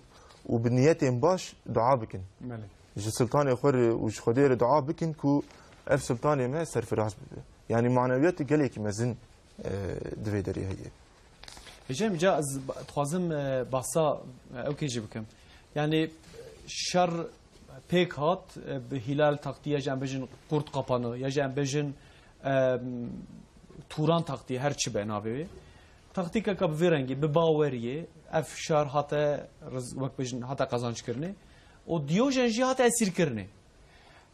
û bi niyetên baş dua bikin. Belê. Ji siltanê xwe re û ji Xwedê re dua bikin ku ev siltanê me serfiraz bibe. Yani manewiyet gelekî mezin, e, di vê derê heye. Hêjayê min, ca ez ba-, dixwazim, e, bahsa, e, ew kê jî bikim. Yani şer pêk hat, e, bi Hilal Taktî ya jî em bêjin Kurt Kapanı, ya jî em bêjin, e, Turan Taktî, her çi be navê wê. Taktîkeka bi vê rengî, bi baweriyê, ev şer hate riz-, wek bêjin, hate qazançkirinê. Û Diyojen jî hate esîrkirinê.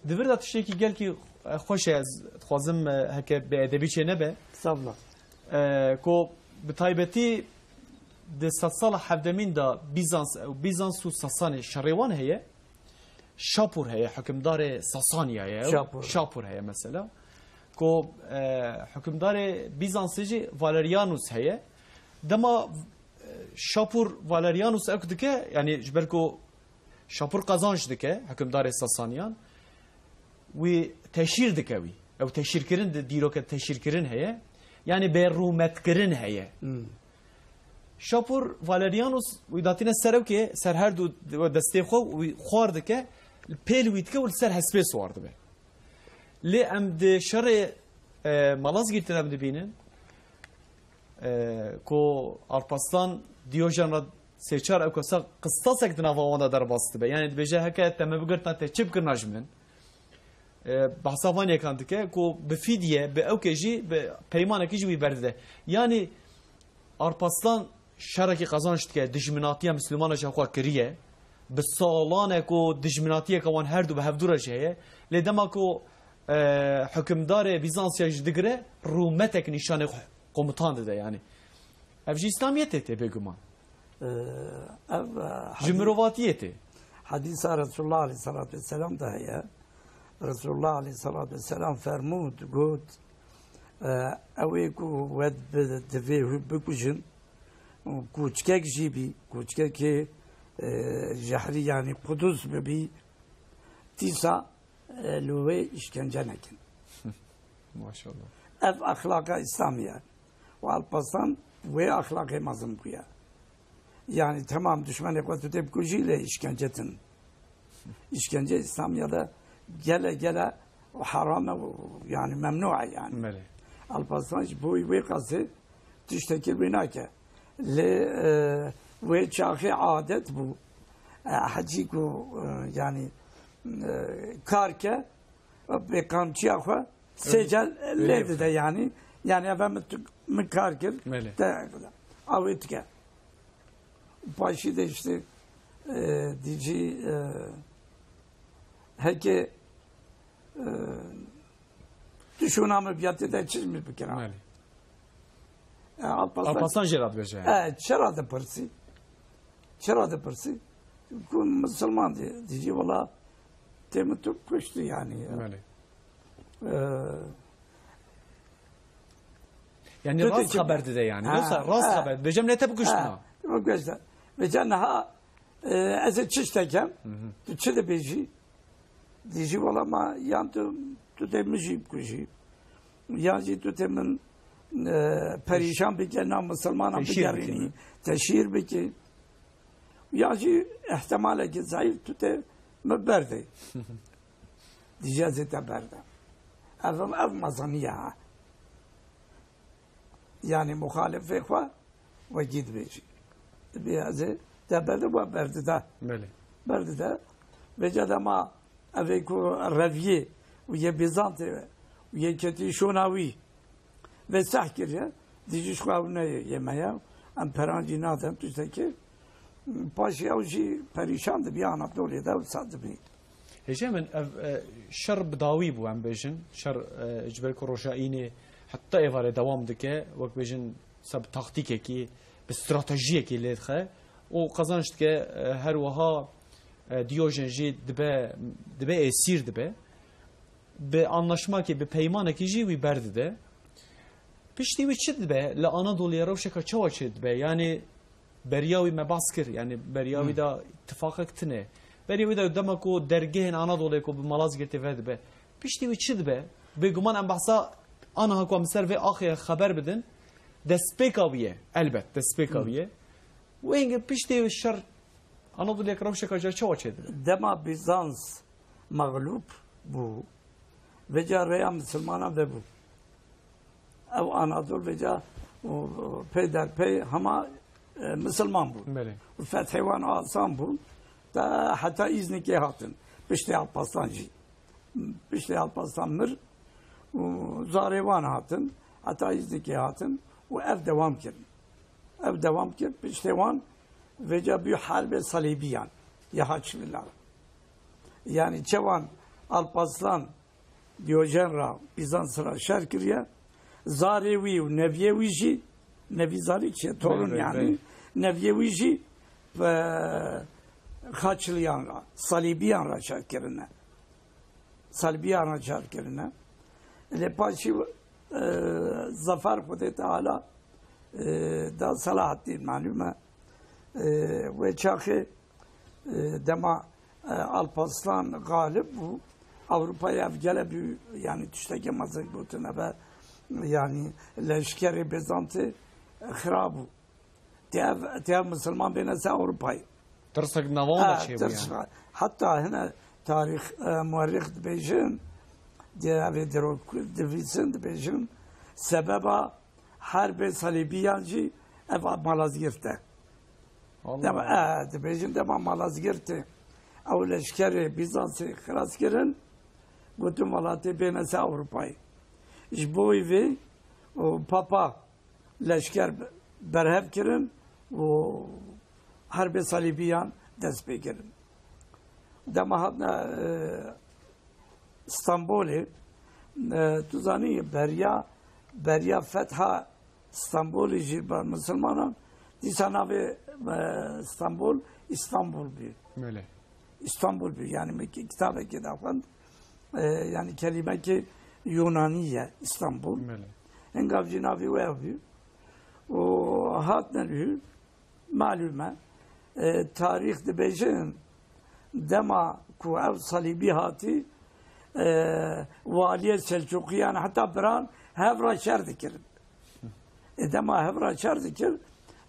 Di vir de tiştekî gelkî, e, xweş e, ez dixwazim, e, heke bêedebî çê nebe. Estağfurullah. E, ku bi taybetî di sedsala hevdemîn de Bîzans, ew Bîzans û Sasanê şerê wan heye. Şapur heye, hukimdarê Sasanya ye. Şapur. Şapur heye mesela. Ku, e, hukimdarê Bîzansê jî Valerianus heye. Dema, e, Şapur Valerianus ew dike, yani ji ber ku Şapur qazanç dike, hukimdarê Sasaniyan, wî teşhîr dike wî. Ew teşhîrkirin, di dîroke teşhîrkirin heye. Yani bêrûmetkirin heye. Hmm. Şapur Valerianus wî datîne ser ewkê, ser her du destê xwe, wî xwar dike, pêl wî dike û li ser hespê siwar dibe. Lê em di şerê, e, Malazgîrt de em dibînin, e, ku Alparslan Diyojen re sê çar ew kesa qistasek di nava wan de derbas dibe. Yani dibêje, heke te min bigirtina, te çi bikirina ji min? E, behsa van yekan dike ku bi fîdye, bi ewkê jî, bi peymanekî jî wî berdide. Yani Arpaslan şerekî qazanç dike, dijminatiya Mislimana ji xwe kiriye. Bi salan e ku dijminatiyeke wan her du bi hevdû re jî heye. Lê dema ku, e, hukimdarê Bîzansiya jî digire, rûmetek nîşanê xwe komutan dide yani. Ev ji Îslamiyetê tê bêguman. Ee, ev, e, Ji hadî-, mirovatiyê tê. Hadîsa Resulullah aleyhissalatu vesselam de heye. Resulullah aleyhissalatu vesselam fermû, got, e, ew ê ku we bi, divê hû bikujin, koçkek jî bî, koçkekê, e, jehrî, yanî quduz bibî, dîsa, e, li wê îşkence nekin. Maşallah. Ev exlaqa Îslamî ye. Û Alparslan wê exlaqê mezin bûye. Yani temam dişmenê xwe tu tê bikujî lê îşkence tin. Îşkence Îslamiya de gele gele heram e û yani memnû e yani. Belê. Alparslan ji bo wê qasê tiştekî wê nake. Lê, e, wê çaxê adet bû. E, hecî ku, e, yani, e, kar ke, bi qamçiya xwe sê Öyle, car öyle lê dide yapıyor. Yani. Yani ev min, min kar kir. Belê. Te, a wê dike. Paşî de işte, e, dîjî, e, heke, e, tu şûna min biyatê de çi min bikira. Belê. E, Alparslan Alparslan jê re dibêje yani. E, çira dipirsî? Çira dipirsî? Ku misilman dî, dîjî wela tê min tu kuştî yani. Belê. E, Yani tu rast tê çi xeber dide yani. Ha, Yoksa rast ha. Xeber. Bêjem ne te bikuştina. Ha, bikuştina. Bêje niha, e, ez ê çi ştekem? Hı hı. Tu çi dibêjî? Dîjî wela ma yan tu, tu tê min jî bikujî. Yan jî tu tê min, e, perîşan bike, na misilmanan Teşhîr bigerînî. Bike. Teşhîr bike. Yan jî îhtimalekî zayîf tu tê min berdê. Dîjî ez ê te berde. Ev, ev meziniye ha. Yani muxalifê xwe wekî dibêjî. Dibê ez ê te berde, we berdide. Belê. Berdide. Vêca dema ev ê ku reviyê û yê Bîzantê û yê ketî şûna wî vê seh kiriye, dîjî ji xwe ew neyê yê me ye. Em peran jî nadin tiştekî. Paşê ew jî perîşan dibî, Anadolê de wisa dibî. Hêjê min, ev, e, şer bi dawî bû, em bêjin. Şer, e, ji ber ku roja înê heta êvarê dewam dike, wek bêjin, se bi taktîkekî, bi stratejiyekî lê dixe û qazanç dike, e, her wiha, e, Diyojen jî dibe, dibe êsîr dibe. Bi anlaşmakê, bi peymanekî jî wî berdide. Piştî wî çi dibe? Li Anadoluyê rewşeka çawa çêdibe? Yanî beriya wî me behs kir, yanî beriya wî Hmm. de tifaqek tune. Beriya wî de dema ku dergehên Anadolê ku bi Malazgirtê vedibe. Piştî wî çi dibe? Bêguman em behsa aniha ku em ser vê axê xeber bidin, destpêka wî ye. Elbet, destpêka Hmm. wî ye. Wê hingê piştê şer Anadoluyek rewşeka ca çawa çêdibe? Dema Bizans mexlûb bû, vêca rêya misilmanan vebû. Ew Anadol vêca, û, peyderpey hema, e, misilman bûn. Belê. Û fethê wan asan bûn. Ta heta Îznikê hatin. Piştê Alparslan jî. Piştê Alparslan mir û zarê wan hatin. Heta Îznikê hatin û ev dewam kirin. Ev dewam kir, piştê wan vêca bû herbê salîbiyan ya Haçlilan. Yanî çawan Alparslan Diyojen ra, Bizans ra şer kiriye, zarê wî û neviyê wî jî, nevî zarî çi ye, torun Belê, yanî, belê. Neviyê wî jî, e, Haçliyan ra, salîbiyan ra şer kirine. Salîbiyan ra şer kirine. Lê paşî, e, zafer Xwedê Teala, e, da Selahaddîn, malûm e. E, wê çaxê, e, dema, e, Alparslan galib bû, Ewropayê ev gele bû, yanî tiştekê mezin gotin, eve, yanî leşkerê Bêzantê xira bû. Tê ev, tê ev misilman bêne ser Ewropayê. Tirsek nava wan de Ha, çêbû tirs yani. Heta hine tarîx, e, muerrîx dibêjin, di evê diro-, divîsin dibêjin, sebeba herbê salîbiyan jî ev Malazgirt e. Allah Dema, Allah. E, dibêjin dema Malazgirtê ew leşkerê Bîzansê xilas kirin, gotin welatê bêne ser Ewropayê. Ji bo wî vê û Papa leşker be-, berhev kirin û herbê salîbiyan dest pê kirin. Dema hatine, e, Stenbolê, e, tu zanî beriya, beriya fetha Stenbolê jî ber misilmanan, dîsa navê, e, Stenbol, Îstanbul bû. Belê. Îstanbul bû. Yanî min ki-, kitabekê de xwend. E, yanî kelîmekê Yunanî ye Îstanbul. Belê. Hingav jî navê wê ew bû. Û hatine lû, malûm e, e, tarîx dibêjin, dema ku ev salîbî hatî, e, waliyê Selçûqiyan heta biran hev re şer dikirin. E, dema hev re şer dikir,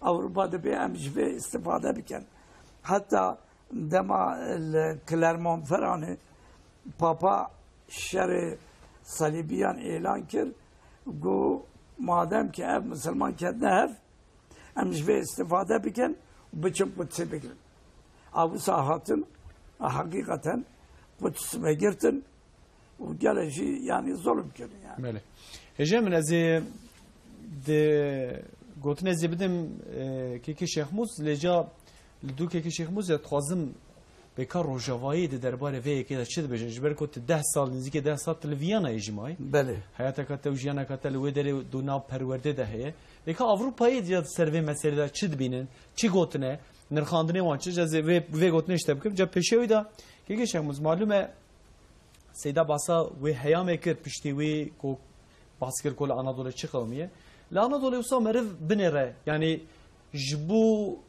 Ewropa dibê em ji vê îstifade bikin. Heta dema li Clermont-Ferrandê Papa şerê salîbiyan êlan kir, got, madem ki ev misilman ketine hev, em ji vê îstifade bikin û biçin Qudsê bigirin. A wisa hatin, a heqîqeten Quds vegirtin û gelek jî, yanî, zulm kirin, yani. Belê. Hêja min, ez ê di gotinê ez ê bidim, e, kekê Şêxmûs, lê ca li dû kekê Şêxmûs ez dixwazim bêka Rojavayî di derbarê vê yekê de çi dibêje? Ji ber ku tu deh sal, nêzîkî deh sal tu li Viyanayê jî mayî. Belê. Heyateka te û jiyaneka te li wê derê di nav perwerdê de heye. Bêka Ewropayê ya ser vê meselê de çi dibînin, çi gotine, nirxandinê wan çi? Ez ê vê, vê gotinê ji te bikim. Ca pêşiya wî de, kekê Şêxmûs, malûm e, Seyda bahsa wê heyamê kir, piştî wî ku bahs kir ku li Anadolê çi qewmî ye. Li Anadolê wisa meriv binêre, yanî ji bo,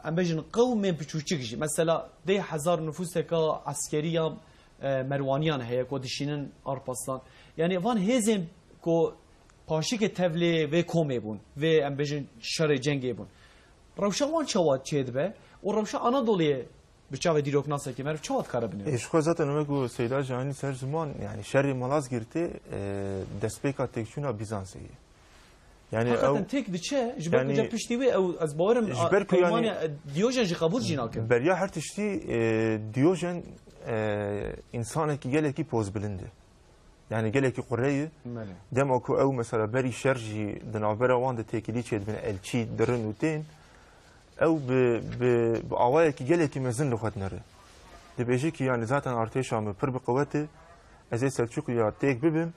em bêjin, qewmên piçûçik jî, mesela deh hezar nifûseka eskerî ya, e, Merwaniyan heye ku dişînin Arpaslan. Yanî van hêzên ku paşikê tevlê vê komê bûn, vê, em bêjin, şerê cengê bûn. Rewşa wan çawa çêdibe û rewşa Anadolê Bi çavê dîroknasekî meriv çawa dikare binêre? Ê, ji xwe zaten wek ku Seyda jî anî ser ziman, yani şerê Malazgirtê, e, destpêka têkçûna Bîzansê ye. Yani Heqeten ew, têk diçe, ji ber ku yani ca piştî wê ew, ez bawerim, ji ber ku yani peymaniya, e, Diyojen jî qebûl jî nakin. Beriya her tiştî, e, Diyojen, e, însanekî gelekî pozbilind e. Yani gelekî qure ye. Belê. Dema ku ew mesela berî şer jî di navbera wan de têkilî çêdibin, elçî dirin û tên, ew bi, bi, bi awayekî gelekî mezin li xwe dinere. Dibêje ki yani zaten artêşa min pir bi qewet e, ez ê Selçûqiya têk bibim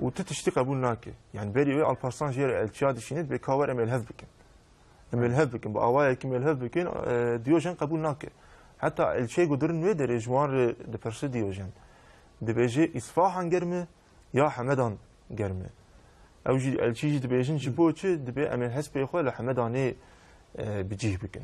û tu tiştî qebûl nake. Yani berî wê Alparslan jê re elçiya dişîne, dibê ka were em ê li hev bikin. Em ê li hev bikin, bi awayekî em ê li hev bikin, e, Diyojen qebûl nake. Heta elçiyê ku dirin wê derê ji wan re dipirse Diyojen. Dibêje, Îsfahan germ e ya Hemedan germ e? Ew jî, elçî jî dibêjin, ji bo çi dibe em ê hespê xwe li Hemedanê, e, bi cih bikin.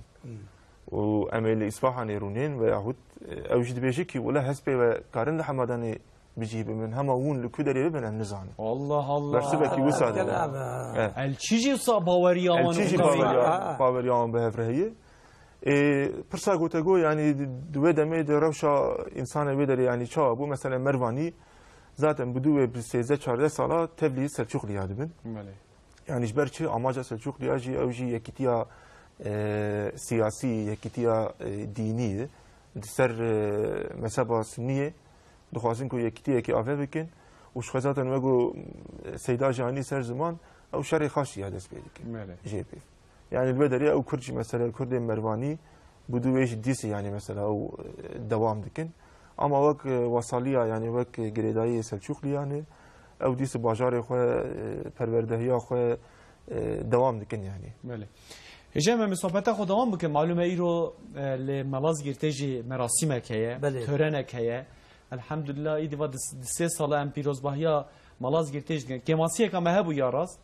Û em ê li Îsfahanê rûnên veyahut, e, ew jî dibêje kî wele hespê we karin li Hemedanê bi cih bibin. Hema hûn li ku derê bibin em nizanin. Allah Allah. Bersivekî wisa dibe. Gel abi. E. Elçî jî wisa baweriya wan Elçî jî û baweriya, Ha. baweriya wan bi hev re heye. E, pirsa gote go, yanî di, di wê demê de rewşa însanê wê derê, yanî çawa bû? Mesela Mervanî zaten bi dû wê bi sêzdeh çardeh sala tevlî Selçûqliya dibin. Belê. Yanî ji ber çi? Amaca Selçûqliya jî, ew jî yekîtiya, e, siyasî, yekîtiya, e, dînî ye. Di ser, e, mezheba Sunniyê dixwazin ku yekîtiyekê ave bikin û ji xwe zaten wek ku, e, Seyda jî anî ser ziman, ew şerê xaş ya dest pê dikin. Belê. Jê pê. Yanî li vê derê ew Kurd jî, mesela Kurdên Mervanî, bi dû wê jî dîsî, yanî mesela ew, e, dewam dikin. Ama wek, e, wesaliya, yanî wek girêdayiyê Selçûqliyan e, ew dîsî bajarê xwe, e, perwerdehiya xwe, e, dewam dikin yanî. Belê. Hêja me, em sohbeta xwe dewam bikin. Malûm e îro, e, li Malazgirtê jî merasîmek heye, Belê. törenek heye. Elhamdulillah, îdî va di, di sê sala em pîrozbahiya Malazgirtê jî dikin. Kêmasiyeka me hebû ya rast.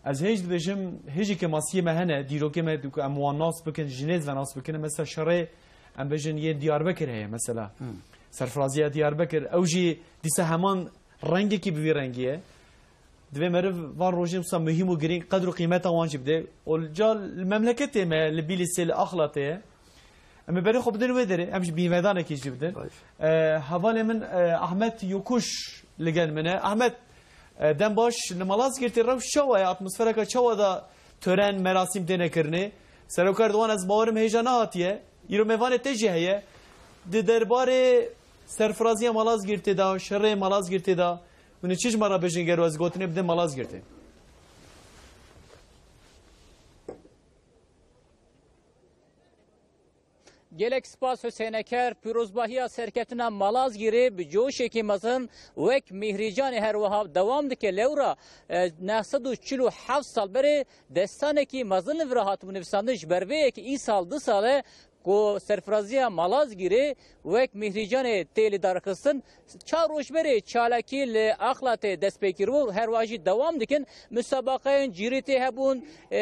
Ez hêj dibêjim, hêjî kêmasiyê me hene, dîrokê me diku em wan nas bikin, ji nêz ve nas bikin. Mesela şerê, em bêjin, yên Diyarbekir heye mesela. Hmm. Serfiraziya Diyarbekir, ew jî dîsa heman rengekî bi vî rengî ye. Divê meriv van rojên wisa muhîm û girîng qedr û qîmeta wan jî bide. Û ca li memleketê me, li Bîlîsê, li Axlatê ye. Em ê berê xwe bidin wê derê, em ji bînvedanekî jî bidin. Baş. E, hevalê min, e, Ahmet Yokuş li gel min e. Ahmet, e, dem baş, li Malazgirtê rewş çawa ye? Atmosfereka çawa da tören, merasîm têne kirinê? Serok Erdogan, ez bawerim hêja nehatiye. Îro mêvanê te jî heye. Di derbarê serfiraziya Malazgirtê de, şerê Malazgirtê de, hûn ê çi ji me re bêjin, gero ez gotinê bidin Malazgirtê? Gelek spas Hüseyin Eker, pîrozbahiya serkeftina Malazgirê bi coşekî mezin wek Mîhrîcanê her wiha dewam dike. Lewra, e, neh sed û çil û heft sal berê destanekî mezin li vir hatibû nivîsandin, ji ber vê yekê îsal du sal e ku serfiraziya Malazgirê wek Mîhrîcanê tê lidarxistin. Çar roj berê çalakî li Axlatê dest pê kiribû, her wiha jî dewam dikin. Misabaqeyên cîrîtê hebûn, e,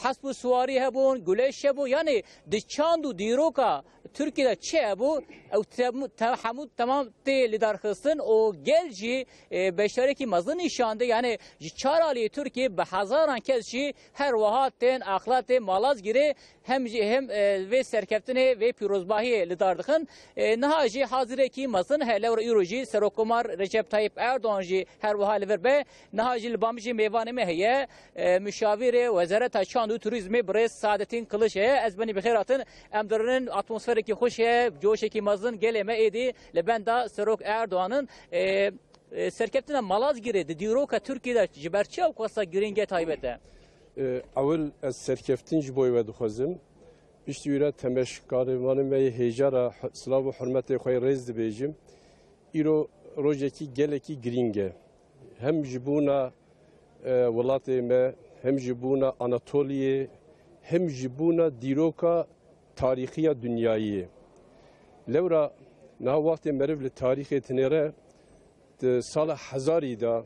hesp û siwarî hebûn, guleş hebû. Yanî di çand û dîroka Tirkiyê de çi hebû, ew tem-, te-, hemû temam tê lidarxistin û gel jî, e, beşdarekî mezin nîşan de. Yanî ji çar aliyê Tirkiyê bi hezaran kes jî her wiha tên Axlatê, Malazgirê. Hem jî hem, e, vê serkeftinê, vê pîrozbahiyê li dar dixin. E, niha jî hazirekî mezin heye, lewra îro jî Serokkomar Recep Tayyip Erdogan jî her wiha li vir be. Niha jî li ba min jî mêvanê me heye, e, muşavîrê Wezareta Çand û Turîzmê birêz Saadettin Kılıç heye. Ez benî bi xêr hatin. Em dirinin, atmosferekî xweş heye, coşekî mezin gelê me êdî li benda Serok Erdogan in. E, E, serkeftina Malazgirê di dîroka Tirkiyê de ji ber çi ew qasa girîng e, taybet e? E, ewil ez serkeftin ji bo we dixwazim. Piştî wî re temeşkarê me yê hêja re h-, silav û hurmetê xwe yê rêz dibêjim. Îro rojekî gelekî girîng e. Hem ji bona, e, welatê me, hem ji bona Anatoliyê, hem ji bona dîroka tarîxiya dinyayê. Lewra niha wextê meriv li tarîxê dinêre, di sala hezarî de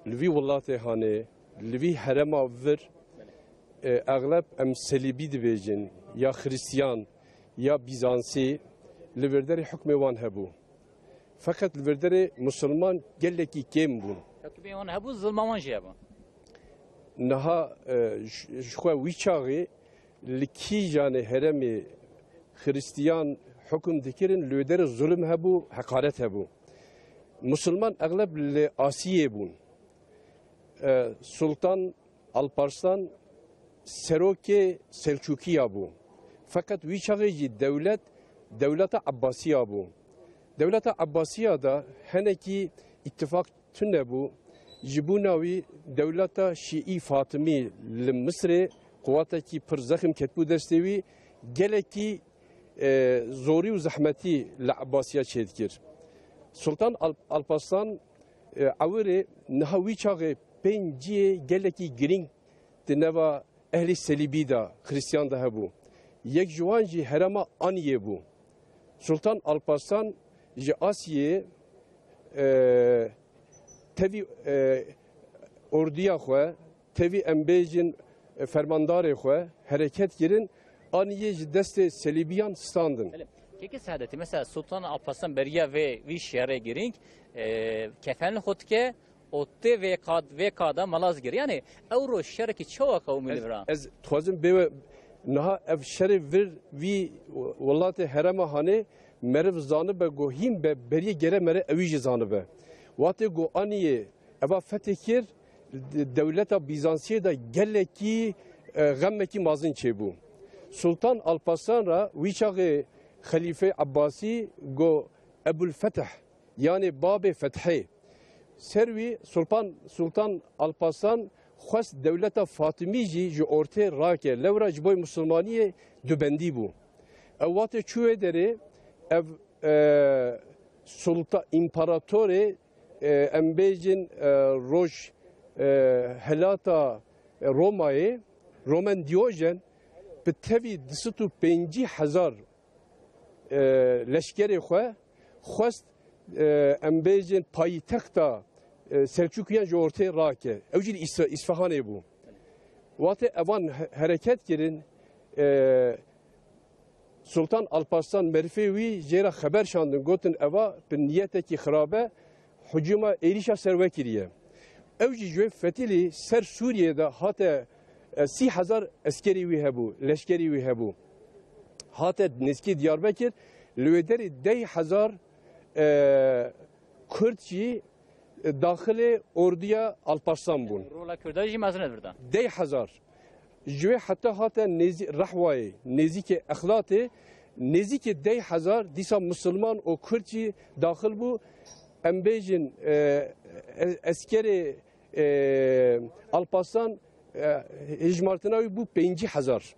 li vî welatê hanê, li vî herêma vir, e, exleb em selîbî dibêjin, ya xiristiyan, ya bîzansî, li virderê hukmê wan hebû. Feqet li virderê misilman gelekî kêm bûn. Hukmê wan hebû, zilma wan jî hebû. Niha, e, ji, ji xwe wî çaxê li kîjanê herêmê xiristiyan hukum dikirin, li wê derê zulm hebû, heqaret hebû. Misilman exleb li Asiyê bûn. E, Sultan Alparslan serokê Selçûkiya bû. Feqet wî çaxê jî dewlet, dewleta Ebbasiya bû. Dewleta Ebbasiya de hinekî îtifaq tune bû. Ji bona wî dewleta Şîî Fatimî li Misirê quwatekî pir zexm ketibû destê wî, gelekî, e, zorî û zehmetî li Ebbasiya çêdikir. Sultan Alp-, Alparslan, e, ewirê niha wî çaxê pênciyê gelekî girîng di nava ehlî selîbî de, xiristiyan de hebû. Yek ji wan jî herêma Aniyê bû. Sultan Alparslan ji Asiyê, e, tevî, e, ordiya xwe, tevî em bêjin, e, fermandarê xwe hereket kirin, aniyê ji destê selîbiyan standin. Belê. Kekê Seadetî, mesela Sultan Alparslan beriya vê, vî şerê girîng, e, kefen li xwe dike û tê vê kad-, vê kada melaz gir. Yani ew roj şerekî çawa qewimî li vir a? Ez, ez dixwazim bê we, niha ev şerê vir vî welatê herema hanê meriv zanibe ku hîn be, beriyê gere mere ewî jî zanibe. Watê ku aniyê eva fetih kir, de-, dewleta Bîzansiyê de gelekî, e, xemekî mazin çêbû. Sultan Alparslan ra wî çaxê Xelîfê Ebbasî go Ebul Fetih, yanê babê fethê. Ser wî Sultan, Sultan Alparslan xwest dewleta Fatimî jî ji ortê rake, lewra ji bo Musulmaniyê dubendî bû. Ew watê çû wê derê, ev, e, sulta-, împaratorê, e, em bêjin, e, roj, e, helata Romayê, Roman Diyojen, bi tevî du sed û pêncî hezar, e, leşkerê xwe xwest, e, em bêjin paytexta, e, Selçukiyan ji ortê rake. Ew jî li Îsfe-, Îsfehanê bû. Watê evan he-, hereket kirin, e, Sultan Alparslan merifê wî jê re xeber şandin, gotin eva bi niyetekî xirabe hicûma êrîşa ser we kiriye. Ew jî ji wê fetilî ser Sûriyê de hate, e, sî hezar eskerî wî hebû, leşkerî wî hebû. Hate nêzîkî Diyarbekir, li wê derê deh hezar, e, Kurd jî, e, daxilê ordiya Alparslan bûn. Rola Kurda jî mezin e li vir de. Deh hezar. Ji wê heta hate nêzî-, Rehwayê, nêzîkê Exlatê, nêzîkê deh hezar dîsa Musulman û Kurd jî daxil bû. Em bêjin, e, e, eskerê, e, Alparslan, e, hejmartina wî bû pêncî hezar.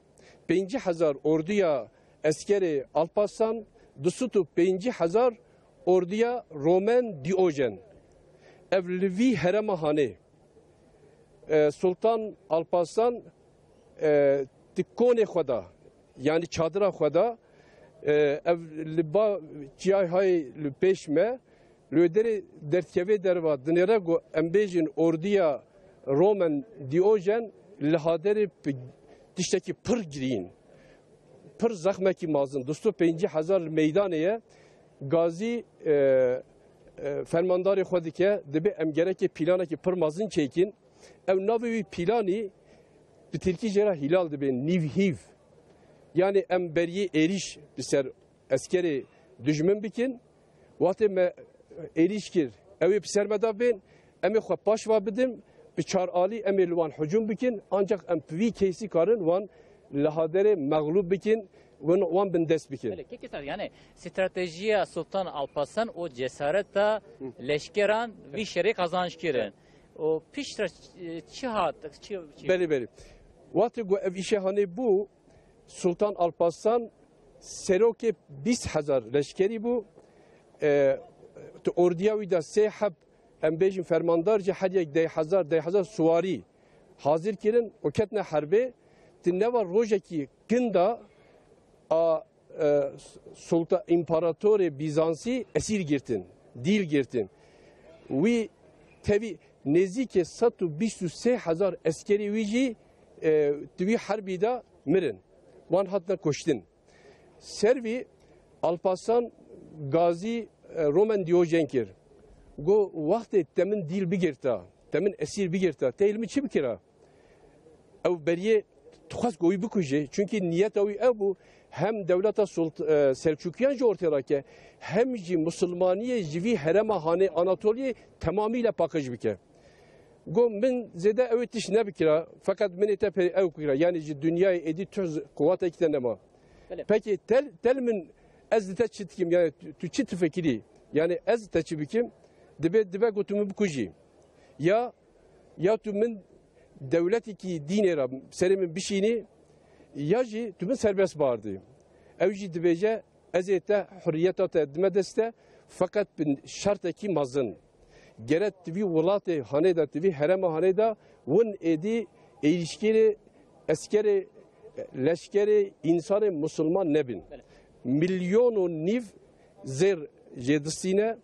Pêncî hezar ordiya eskerê Alparslan, du sed û pêncî hezar ordiya Roman Diyojen. Ev li vî herema hanê. E, Sultan Alparslan, e, di konê xwe de, yanî çadira xwe de, e, ev li ba çiyayê hayê li pêş me, li wê derê derdikeve derva, dinêre ku em bêjin ordiya Roman Diyojen li haderê bi tiştekî pir girîn, pir zexmekî mazin, du sed û pêncî hezar li meydanê ye. Gazî, e, e, fermandarê xwe dike, dibê em gerekê planekî pir mezin çêkin. Ew navê wî planî bi tirkî jê re hîlal dibê, nîvhîv. Yanî em beriyê êrîş li ser eskerê dijmin bikin. Wextê me êrîş kir, ew ê bi ser me de bên, em ê xwe paş ve bidin, bi çar alî em ê li wan hicûm bikin, ancak em bi vî keysî karin wan li haderê mexlûb bikin, wan, wan bindest bikin. Belê, kekê Sar, yani stratejiya Sultan Alparslan û cesareta Hı. leşkeran vî şerê qazanç kirin. Û piştre çi hat, çi, çi? Belê, belê. Wextê ku ev îşê hanê bû, Sultan Alparslan serokê bîst hezar leşkerî bû. E, tu ordiya wî de sê heb, em bêjin fermandar jî her yek deh hezar, deh hezar suwarî hazir kirin û ketine herbê. Di neva rojekî kin de a, e, sulta-, împaratorê Bîzansî esîr girtin, dîl girtin. Wî tevî nêzîkê sed û bîst û sê hezar eskerî wî jî, e, di wî herbî de mirin. Wan hatine kuştin. Ser vî Alparslan gazî, e, Roman Diyojen kir. Got, wextê te min dîl bigirta, te min esîr bigirta, te li min çi bikira? Ew beriyê dixwest ku wî bikuje. Çunkî niyeta wî ew bû, hem dewleta Sult-, e, Selçukiyan ji ortê rake, hem jî Musulmaniyê ji vî herema hanê Anatoliyê temamîle paqij bike. Got, min zêde ew ê tişt nebikira, feqet min ê te pê ew kira, yanî ji dinyayê êdî tu quwateke te nema. Belê. Pekî tel, tel min ez li te çi dikim, yani tu, tu çi difikirî? Yani ez te çi bikim? Dibe, dibe ku tu min bikujî. Ya, ya tu min dewletekî dînê re serê min bişînî, ya jî tu min serbest bardî. Ew jî dibêje, ez ê te hurriyeta te dime deste, feqet bi şertekî mezin. Gere di vî welatê hanê de, di vî herema hanê de win êdî êrîşkirê eskerê, leşkerê însanê musulman nebin. Belê. Milyon û nîv zêr jê distîne,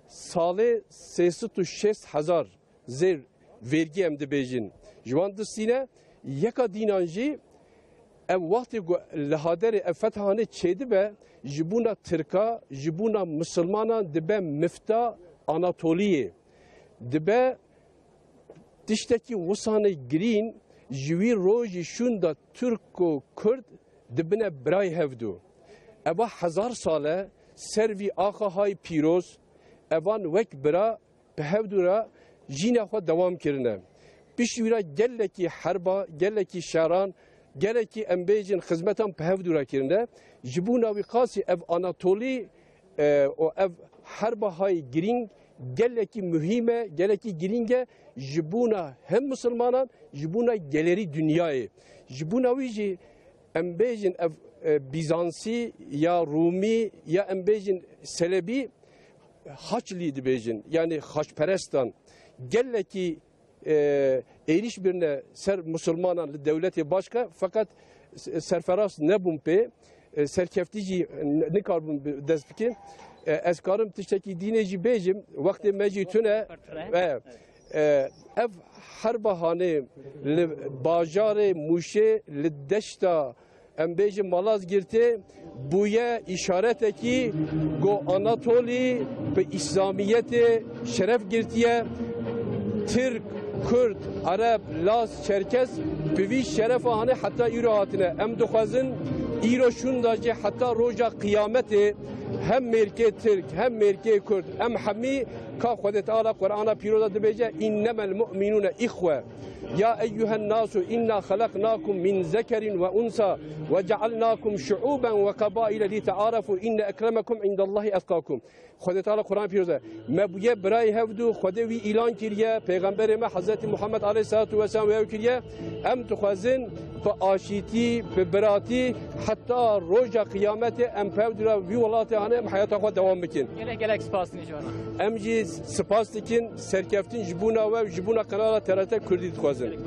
salê sê sed û şêst hezar zêr Vergî em dibêjin ji wan distîne. Yeka dînan jî ev wextê ku li Haderê ev fethanê çêdibe, ji bona Tirka, ji bona Misilmanan dibe mifta Anatoliyê. Dibe tiştekî wisanê girîn, ji wî rojî şûnda Tirk û Kurd dibine birayê hevdû. Eva hezar sal e, ser vî axa hay pîroz, evan wek bira bi hevdû re jîna xwe dewam kirine. Piştî wî re gelekî herba, gelekî şeran, gelekî em bêjin xizmetan bi hevdû re kirine. Ji bona wî qasî ev Anatolî, e, û ev herba hay girîng gelekî muhîm e, gelekî girîng e ji bona hem misilmanan, ji bona gelerî dinyayê. Ji bona wî jî em bêjin ev, e, Bîzansî ya Rûmî ya em bêjin Selebî, Haçlî dibêjin, yanî xaçperestan gelekî, e, êrîş birine ser misilmanan li dewletê başke, feqet s-, serferaz nebûn pê, e, serkeftî jî n-, nikaribûn bi dest bikin. E, ez karim tiştekî dînê jî bêjim, wextê me jî tune. E, e, ev herba hanê li bajarê Mûşê, li deşta, em bêjin, Malazgirtê bûye îşaretekî ku Anatolî bi Îslamiyetê şeref girtiye. Tirk, Kurd, Ereb, Laz, Çerkez bi vî şerefa hanê heta îro hatine. Em dixwazin îro şûnda jî heta roja qiyametê hem mêrkê Tirk, hem mêrkê Kurd, em hemî ka Xwedê Teala Qur'ana Pîroza dibêje, "Înnemel mu'minûne îxwe." "Ya eyyuhen nasu inna xelaqnakum min zekerin ve unsa ve cealnakum şuuben ve qabaile li tearafu inne ekremekum indallahi etqakum." Xwedê Teala Quran pîroz e. Me bûye birayê hevdû, Xwedê wî îlan kiriye, Pêxemberê me Hezretî Muhammed aleyhissalatu vesselam wê ew kiriye. Em dixwazin bi aşîtî, bi biratî heta roja qiyametê em bi hevdû re vî welatê hane em heyata xwe dewam bikin. Gelek gelek spas. Em jî spas dikin, serkeftin ji bona we û ji bona kanala T R T Kurdî dixwazin.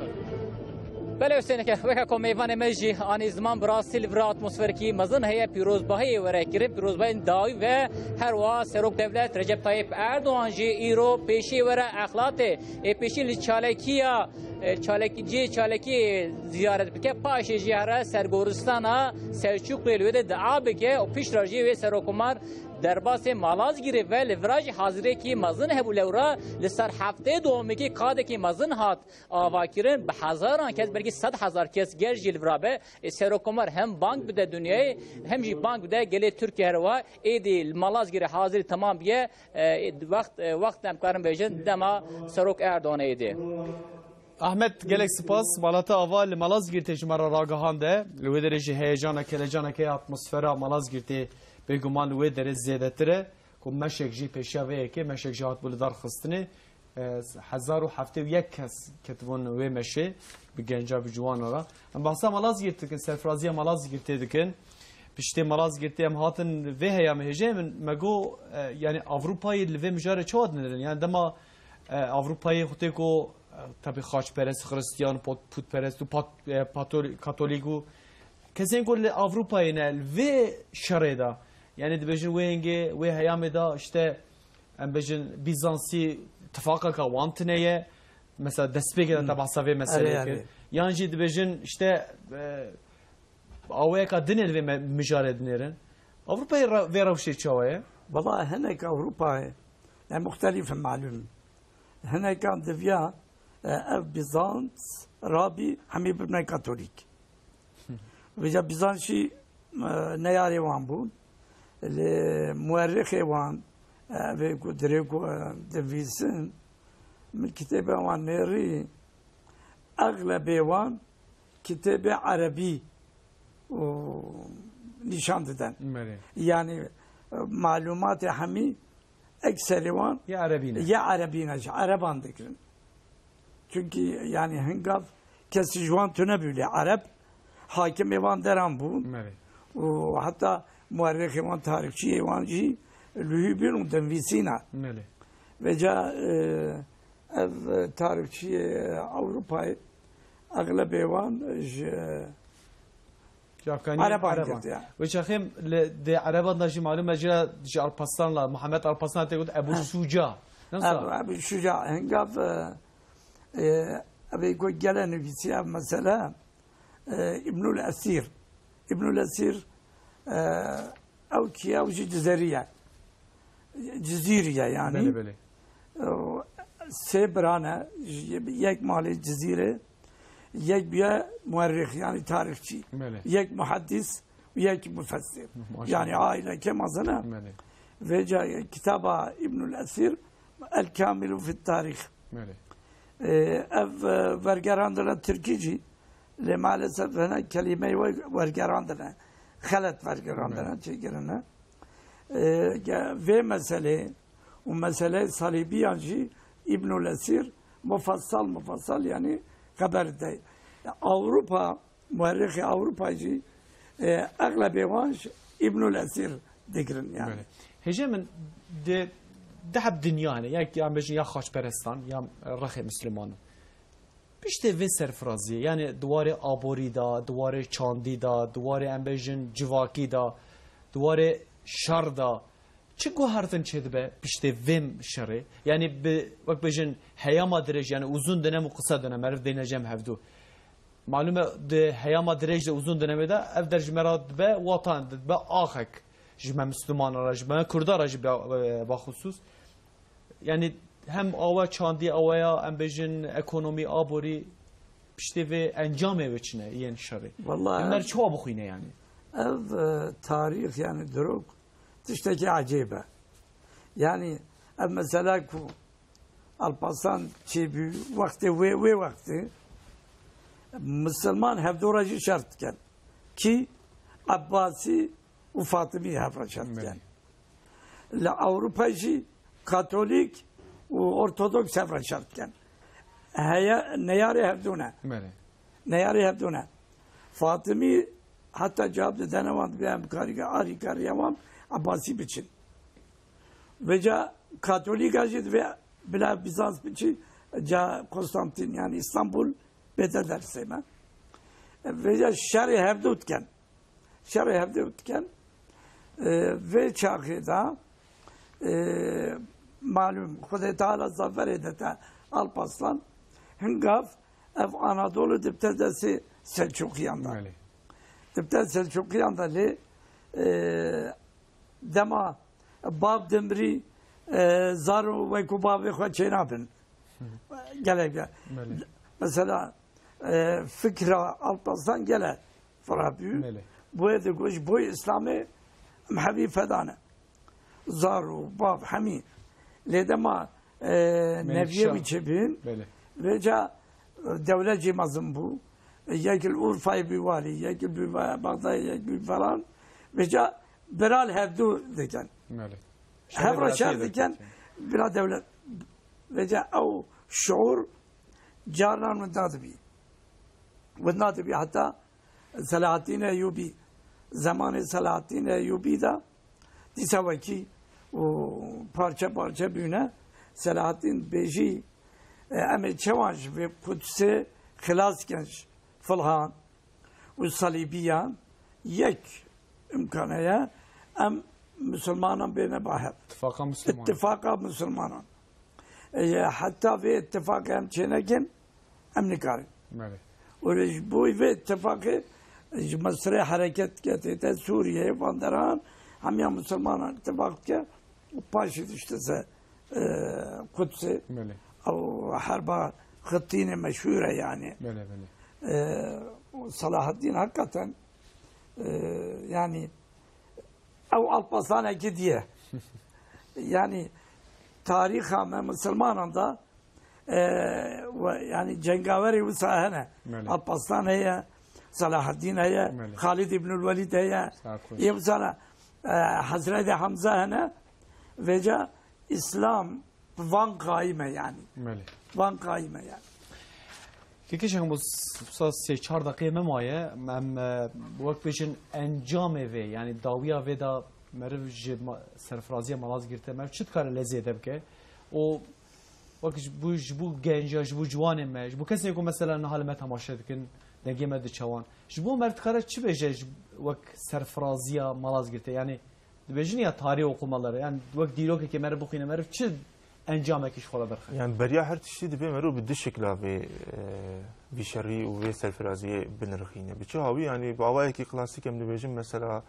Belê Husêneke, weke ku mêvanê me jî anî ziman, bi rastî li vir atmosferekî mezin heye, pîrozbahiyê were kirin, pîrozbahiyên dawî ve her wiha Serok Dewlet Recep Tayyip Erdogan jî îro pêşiyê were exlatê, ê pêşî li çalekiya, e, çalek-, cihê çalekiyê ziyaret bike, paşê jî here ser goristana Selçûklê li wê de dua bike û piştre jî wê Serokomar derbasê Malazgirê ve. Li vira jî haziriyekî mezin hebû, lewra li ser heftê duyemekî qadekî mezin hat avakirin, bi hezaran kes, belkî sed hezar kes gel jî li vira be. Ê, Serokomar hem bang bide dinyayê, hem jî bang bide gelê Tirkiye. Her wiha êdî li Malazgirê hazirî temam biye. E, wext, e, wext em karin bêjin dema Serok Erdogan êdî. Ahmet, gelek spas. Malata Ava li Malazgirtê ji me re ragihande. Li wê derê jî heyecanek, kelecanek heye, atmosfera Malazgirtê bêguman li wê derê zêdetir e. Ku meşek jî pêşiya vê yekê, meşek jî hatibû li dar xistinê. E, hezar û heftê û yek kes ketibûn wê meşê, bi genca, bi ciwana re. Em behsa Malazgirt dikin, serfiraziya Malazgirtê dikin. Piştê Malazgirtê em hatin vê heyamê hêjê min, me got, e, yanî Ewropayê li vê mijarê çawa dinêrin? Yanî dema, e, Ewropayê xwe tê ku, e, tabi xaçperest, xiristiyan, pot-, putperest û pat-, e, patol-, katolîk û kesên ku li Ewropayê ne, li vê şerê de, yanî dibêjin wê hingê, wê heyamê de işte, em bêjin Bîzansî tifaqeka wan tune ye. Mesela destpêkê de Hmm. te behsa vê meseleyê Erê, kir. erê. Yan jî dibêjin işte, e, awayeka din ê li vê me-, mijarê dinêrin. Ewropayê re-, vê rewşê çawa ye? Valla hinek Ewropayê, yani muxtelîf in malûm. Hinekan diviya, e, ev Bizans rabî hemî bibine Katolîk. Vêca Bizans jî, e, neyarê wan bûn. Lê muerrixê wan, e, vê ku dirê ku, e, divîsin, min kitêbê wan nêrî, exlebê wan kitêbê erebî û nîşan diden. Belê. Yanî, e, malûmatê hemî ekserê wan Ya erebî ne. ya erebî ne, ji ereban dikirin. Çünkü yani hingav kesî ji wan tune bû lê ereb, hakimê wan deran bûn. Belê. Û heta muerrixê wan, tarîxçiyê wan jî li hû bîn û dinvîsîna. Belê. Vêca, e, ev tarîxçiyê Ewropayê exlebê wan ji Ji Afganî Ereban Ereban. girtiye. Wê çaxê li, di Ereban de jî malûm e, jî, ji Alparslan la, Muhammed Alparslan tê got Ebu Ha. Şuca. Nasıl? Ebu, Ebu Şuca, hingav, e, Ee, Ev ê ku gele nivîsiya mesela, e, Îbnul Esîr. Îbnul Esîr, e, ew kî, ew jî Cizerî ye. Cizîrî ye yani. Belê, belê. E, Sê bira ne, yek malê Cizîrê, yek bûye muerrîx, yani tarîxçî. Belê. Yek muhaddis û yek mufessir. Maşallah. Yani aileke mezin e. Belê. Vêca kitaba Îbnul Esîr, El Kamilu fit Tarîx. Belê. Ee, ev, e, vergerandine tirkî jî, lê maalesef hene kelîmeyê we wergerandine. Xelet vergerandine, Belê. Çêkirine. Ee, ge-, vê meselê û meseleyê salîbiyan jî Îbnul Esîr mufassal, mufassal, yani xeber de. Ewropa, muerrixê Ewropa jî, e, exlebê wan ji Îbnul Esîr digirin yani. Belê. Hêjê min, di, di heb dinya hene, ya, ya em bêjin ya xaçperestan, ya rexê mislimanan. Piştê vê serfiraziyê, yani di warê aborî de, di warê çandî de, di warê em bêjin civakî de, di warê şer de, çi guhertin çêdibe piştê vê şerê? Yani bi, wek bêjin heyama dirêj, yani uzun dönem û kısa dönem, meriv deyne cem hevdu. Malum e, di heyama dirêj de, uzun dönemê de ev der ji me re dibe watan, dibe axek ji me Müslümanan re, ji me Kurdan re jî ba-, e, baxusus. Yani hem awe çandî, awe ya, em bêjin ekonomî, aborî, piştê vê encamê wê çi ne, yên şerê? Vallahi Em ber ev, çawa bixwîne yani? Ev, e, tarîx yani dirok tiştekî ecêb e. Yani ev mesela ku Alparslan çêbû, wextê wê, wê wextê Misilman hevdû re jî şer dikin. Kî? Ebbasî û Fatimî hev re şer dikin. Belê. Li Ewropa jî Katolîk û Ortodoks hev re şer dikin. Heye, neyarê hevdû ne. Belê. Neyarê hevdû ne. Fatimî heta cevab didene wan, dibê em karî-, arîkariya wan Ebbasî biçin. Vêca Katolîka jî divê bila Bizans biçî, ca Konstantin, yani Îstanbul bête dersê me. Vêca şerê hevdû dikin. Şerê hevdû dikin. E, vê çaxê de, e, malum, Xwedê Teala zaferê dete Alparslan. Hingav ev Anadolu dibte destê Selçuqiyan de. Belê. Dibte Selçuqiyan de lê, e, dema bab dimrî, e, zaro wekû bavê xwe çênabin. Gelek be. Belê. Mesela, e, fikra Alparslan gele fira bû. Belê. Boyê digot ji boy Îslamê em hevî fedane. Zaro, bav, hemî. Lê dema, e, Melikşah. Neviyê wî çêbûn, Belê. Vêca, e, dewlet jî mezin bû. E, yek li Urfayê bû walî, yek bû Be-, Bexdayê, yek bû falan. Vêca bira li hevdû dikin. Belê. Hev re şer dikin, bila dewlet. Vêca ew şuur carinan winda dibî. Winda dibî heta Selahaddîn Eyûbî, zemanê Selahaddîn Eyûbî de dîsa wekî û parçe parçe bûne. Selahaddîn bêjî, e, em ê çawan ji vê Qudsê xilas kin ji Filhan û Salîbiyan, yek imkan heye, em Misilmanan bêne ba hev. Tifaqa Misilmanan. Tifaqa Misilmanan. E, heta vê îtifaqê em çênekin, em nikarin. Belê. Û ji bo vê îtifaqê ji Misirê hereket dike, tête Sûriyeyê, van deran hemiya Misilmanan îtifaq dike û paşê dişte ser, e, Qudsê. Belê. Ew herba Xittînê meşhûr e yani. Belê, belê. E, û Selahaddîn hakikaten, e, yani ew Alparslanekî diye. Yani tarîxa me Misilmanan da, e, we, yani cengaverê wisa hene. Belê. Alparslan heye, Selahaddîn heye, Belê. Xalid Îbnul Welîd heye. Sağ ol. Yê wisa ne, e, Hezretê Hamza hene. Vêca Îslam bi van qayîm e yani. Belê. Van qayîm e yani. Kekê Şêx Mûs, wisa sê çar deqeyê me maye, em, e, wek bêjin encamê vê, yani dawiya vê de meriv ji ma-, serfiraziya Malazgirtê meriv çi dikare lê zêde bike? Û wek ji bo, ji bo genca, ji bo ciwanê me, ji bo kesê ku mesela niha li me temaşe dikin, dengê me diçe wan. Ji bo meriv dikare çi bêje ji, wek serfiraziya Malazgirtê? Yani dibêjin ya tarih okumaları, yani wek dîrokekê meriv bixwîne, meriv çi encamekî ji xwe re derxist. Yani beriya her tiştî divê mero bi du şikla vê, e, vî şerî û vê serfiraziyê binirxîne. Bi çi hawî? Yani bi awayekî klasîk em dibêjin, mesela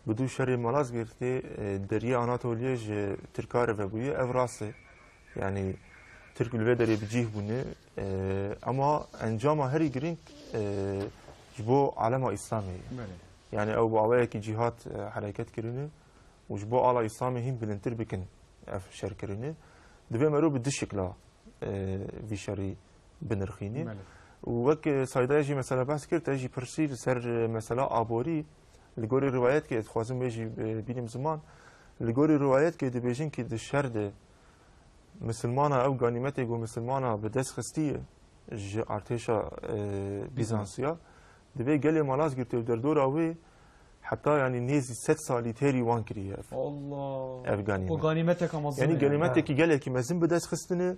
bi dû şerê Malazgirtê, e, deriyê Anatoliyê ji Tirka re vebûye, ev rast e. Yani Tirk li vê derê bi cîh bûne, e, ama encama herî girîng, e, ji bo alema Îslamê ye. Belê. Yani ew bi awayekî cîhat, e, hereket kirine û ji bo ala Îslamê hîn bilindtir bikin ev şer kirine. Divê mero bi du şikla, e, vî şerî binirxînî. Belê. Û wek, e, Saydaya jî mesela behs kir, te jî pirsî li ser, e, mesela aborî, li gorî riwayetkê, dixwazim wê jî, e, bînim ziman, li gorî riwayetkê dibêjin kî di şer de misilmana ew ganîmetê ku misilmana bi dest xistiye ji artêşa, e, Bîzansiya, divê gelê Malazgirtê û derdora wê heta, yani, nêzî sed salî têrî wan kiriye ev, Allah. Ev ganîmet. O ganîmeteka mezin Yani e. Ganîmetekî gelekî mezin bi dest xistine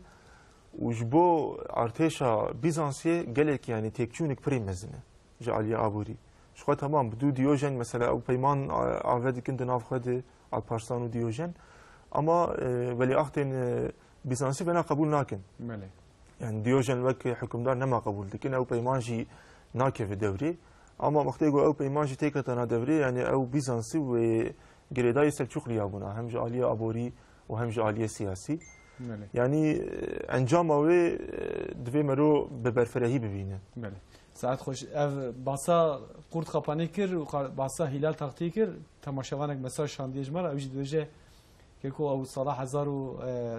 û ji bo artêşa Bîzansiyê gelekî, yani, têkçûnik pirî mezin e ji aliyê aborî. Ji xwe temam, bi dû Diyojen, mesela, ew peyman, a, ave dikin di nav xwe de, Alparslan û Diyojen. Ama, e, welîaxtên, e, Bîzansî vena qebûl nakin. Belê. Yani Diyojen wek hukimdar nema qebûl dikin, ew peyman jî nakeve dewrê. Ama wextê ku ew peyman jî têketana dewrê, yani ew Bîzansî wê girêdayî Selçuqliya bûna, hem ji aliyê aborî û hem ji aliyê siyasî. Belê. Yani, e, encama wê, e, divê mero bi berfirehî bibîne. Belê. Saet xweş. Ev basa Qurt Xapanî kir û qa-, basa Hîlal Taxtî kir. Temaşevanek mesaj şandiye ji me re, ew jî dibêje, Keko ew sala hezar û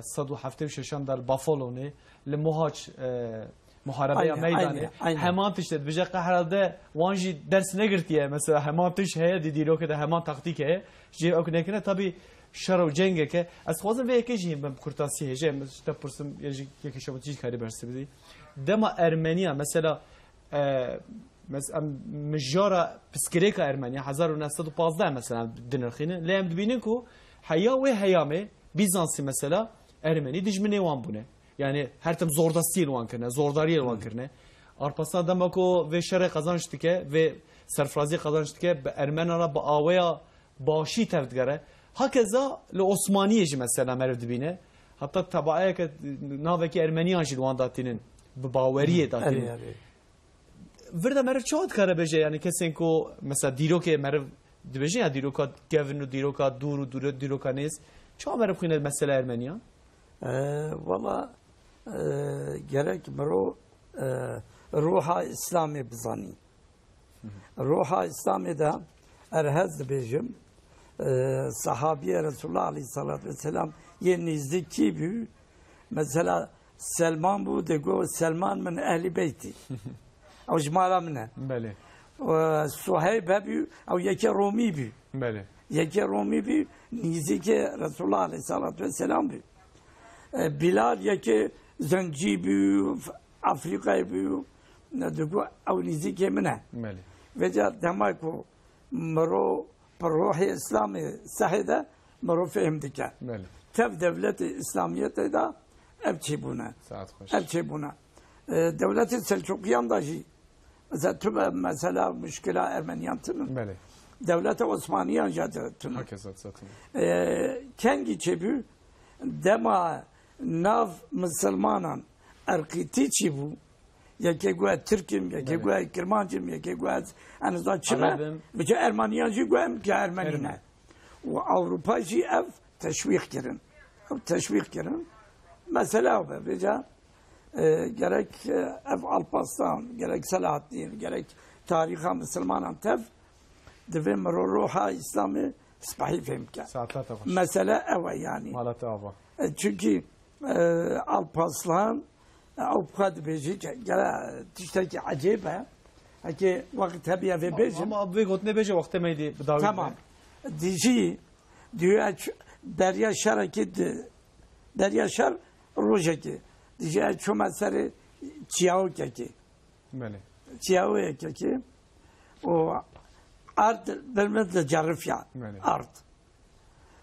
sed û heftê û şeşan de li Buffalo-nê, li Mohaç, e, muharebeya Aynen, meydanê, aynen, aynen. Heman tişt e. Dibêje qe herhalde wan jî ders negirtiye. Mesela heman tişt heye, di dîrokê de heman taktîk heye. Ji cihê ew nekine, tabî şer û cengek e. Ez dixwazim vê yekê jî hîn bim kurtasî hêje. Em ji te pirsim, ya jî yekê şewitî jî karî bersi bidî. Dema Ermeniya, mesela, E, mes-, em mijara piskirêka Ermeniya hezar û neh sed û pazdeh mesela dinirxînin. Lê em dibînin ku heya wê heyamê Bîzansî mesela Ermenî dijminê wan bûne. Yani her tim zordestiyê li wan kirine, zordariyê li wan kirine. Arpaslan dema ku vê şerê qazanç dike, vê serfiraziyê qazanç dike, bi Ermenan re bi aweya başî tev digere. Hakeza li Osmaniyê jî mesela meriv dibîne. Heta tebaeyeke navekî Ermeniyan jî li wan datînin. Bi baweriyê datînin. Erê, erê. Vir de meriv çawa dikare bêje, yani kesên ku mesela dîrokê meriv dibêje ya dîroka kevn û dîroka dûr û dûre-, dîroka nêz, çawa meriv xwîne mesela Ermeniyan? E, valla, e, gerek miro, e, ruha Îslamê bizanî. Ruha Îslamê de er hez dibêjim, e, sahabiyê Resulullah aleyhissalatu vesselam yê nêzdîk kî bû? Mesela Selman bû, digo, "Selman min ehlî beytî." Ew ji mala min e. Belê. E, Suheyb hebû, ew yekê Romî bû. Belê. Yekê Romî bû, nêzîkê Resulullah aleyhissalatu vesselam bû. E, Bilal yekê Zencî bû, Afrîkayê bû, ne digo, ew nêzîkê min e. Belê. Vêca dema ku miro bi ruhê Îslamê sehê de miro fêhm dike. Belê. Tev dewletê Îslamiyetê de ev çêbûne. Saet xweş. Ev çêbûne. E, dewletê Selçukiyan da jî, mesela tu be, mesela muşkila Ermeniyan tune. Belê. Dewleta Osmaniyan jî tune. Hakeza tune. E, kengî çêbû, dema nav misilmanan erqîtî çêbû, yekê got Tirk im, yekê Belê. got Kirmanc im, yekê got ez, ez nizanim çi me, Ereb im. Biçe Ermeniyan jî got em ki Ermenî Ermen. ne. Û Ewropa jî ev teşwîq kirin. Ev teşwîq kirin. Mesele ew be, vêca, e, gerek, e, ev Alparslan, gerek Selahaddin, gerek tarîxa misilmanan tev, divê miro ruha Îslamê spehî fêm ke. Saeta te baş. Mesele ew e yani. Mala te ava. E, çünkü, e, Alparslan, e, ew bi xwe dibêjî ke gere tiştekî ecêb e. Heke wext hebiye vê bêjim. Ama vê gotinê bêje wextê me dî bi dawî Tamam. be. Dijî, diyor, e, ç-, beriya şerekî di, beriya şer rojekî. Dijî, e, çûme serê çiyawokekî. Belê. Çiyawokekî. O ard bir min dicerifya. Belê. Ard.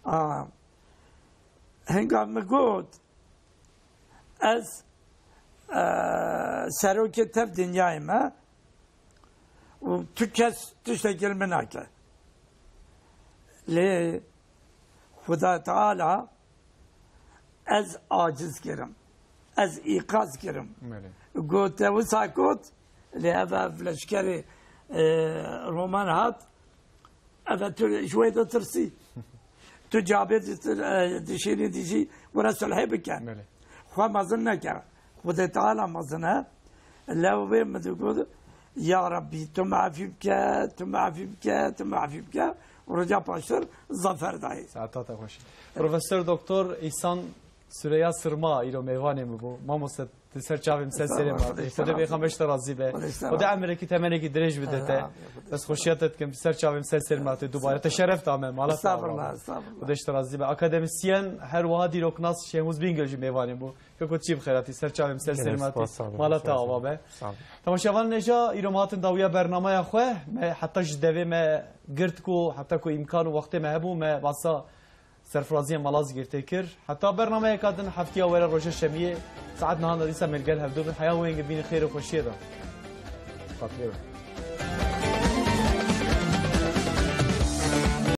A, hinga min got, ez, e, serokê tev dinyayê me û tu kes tiştekî li min nake. Lê Xuda Teala Ez aciz kirim. Ez îqaz kirim. Belê. Got, te wisa got, lê ev, ev leşkerê, e, Roman hat, ev tu ji wê de tirsî. Tu cabê ditir, e, dişînî dijî were sulhê bike. Belê. Xwe mezin neke. Xwedê Teala mezin e. Lew wê min digot, ya Rabbî, tu mafî bike, tu mafî bike, tu mafî bike. Û roja paştir zafer dayê. Saeta te xweş. Profesor Doktor Îhsan Süreyya Sirma îro mêvanê min bû. Mamoste, tu ser çavê min ser serê Estağfurullah, ma tê. Xwedê bêxem ji te razî be. Xwedê estağfurullah. Xwedê emerekî temenekî dirêj bide te. Amin, ya Xwedê. Bes xweşiya te dikim, tu ser çavê min ser serê ma tê. Dubare te şeref da me. Mala te ava be. Estağfurullah, estağfurullah. Xwedê ji te razî be. Akademisyen, her wiha dîroknas Şêmûz Bîngil jî mêvanê bû. Keko çî bi xêratî, ser çavê min ser serê ma tê. Gelek spas, sağ olun. Mala te ava be. Sağ olun. Temaşevan nêja, îro ma hatin dawiya bernameya xwe. Me heta ji devê me girt ku, heta ku îmkan û wextê me hebû, me basa serfiraziyên Malazgirtê kir. Heta bernameyeka din heftiya were roja şemiyê, saet nihan de dîsa me li gel hevdû bin. Heya wengê bînin xêr û xweşiyê de. Xatirê be.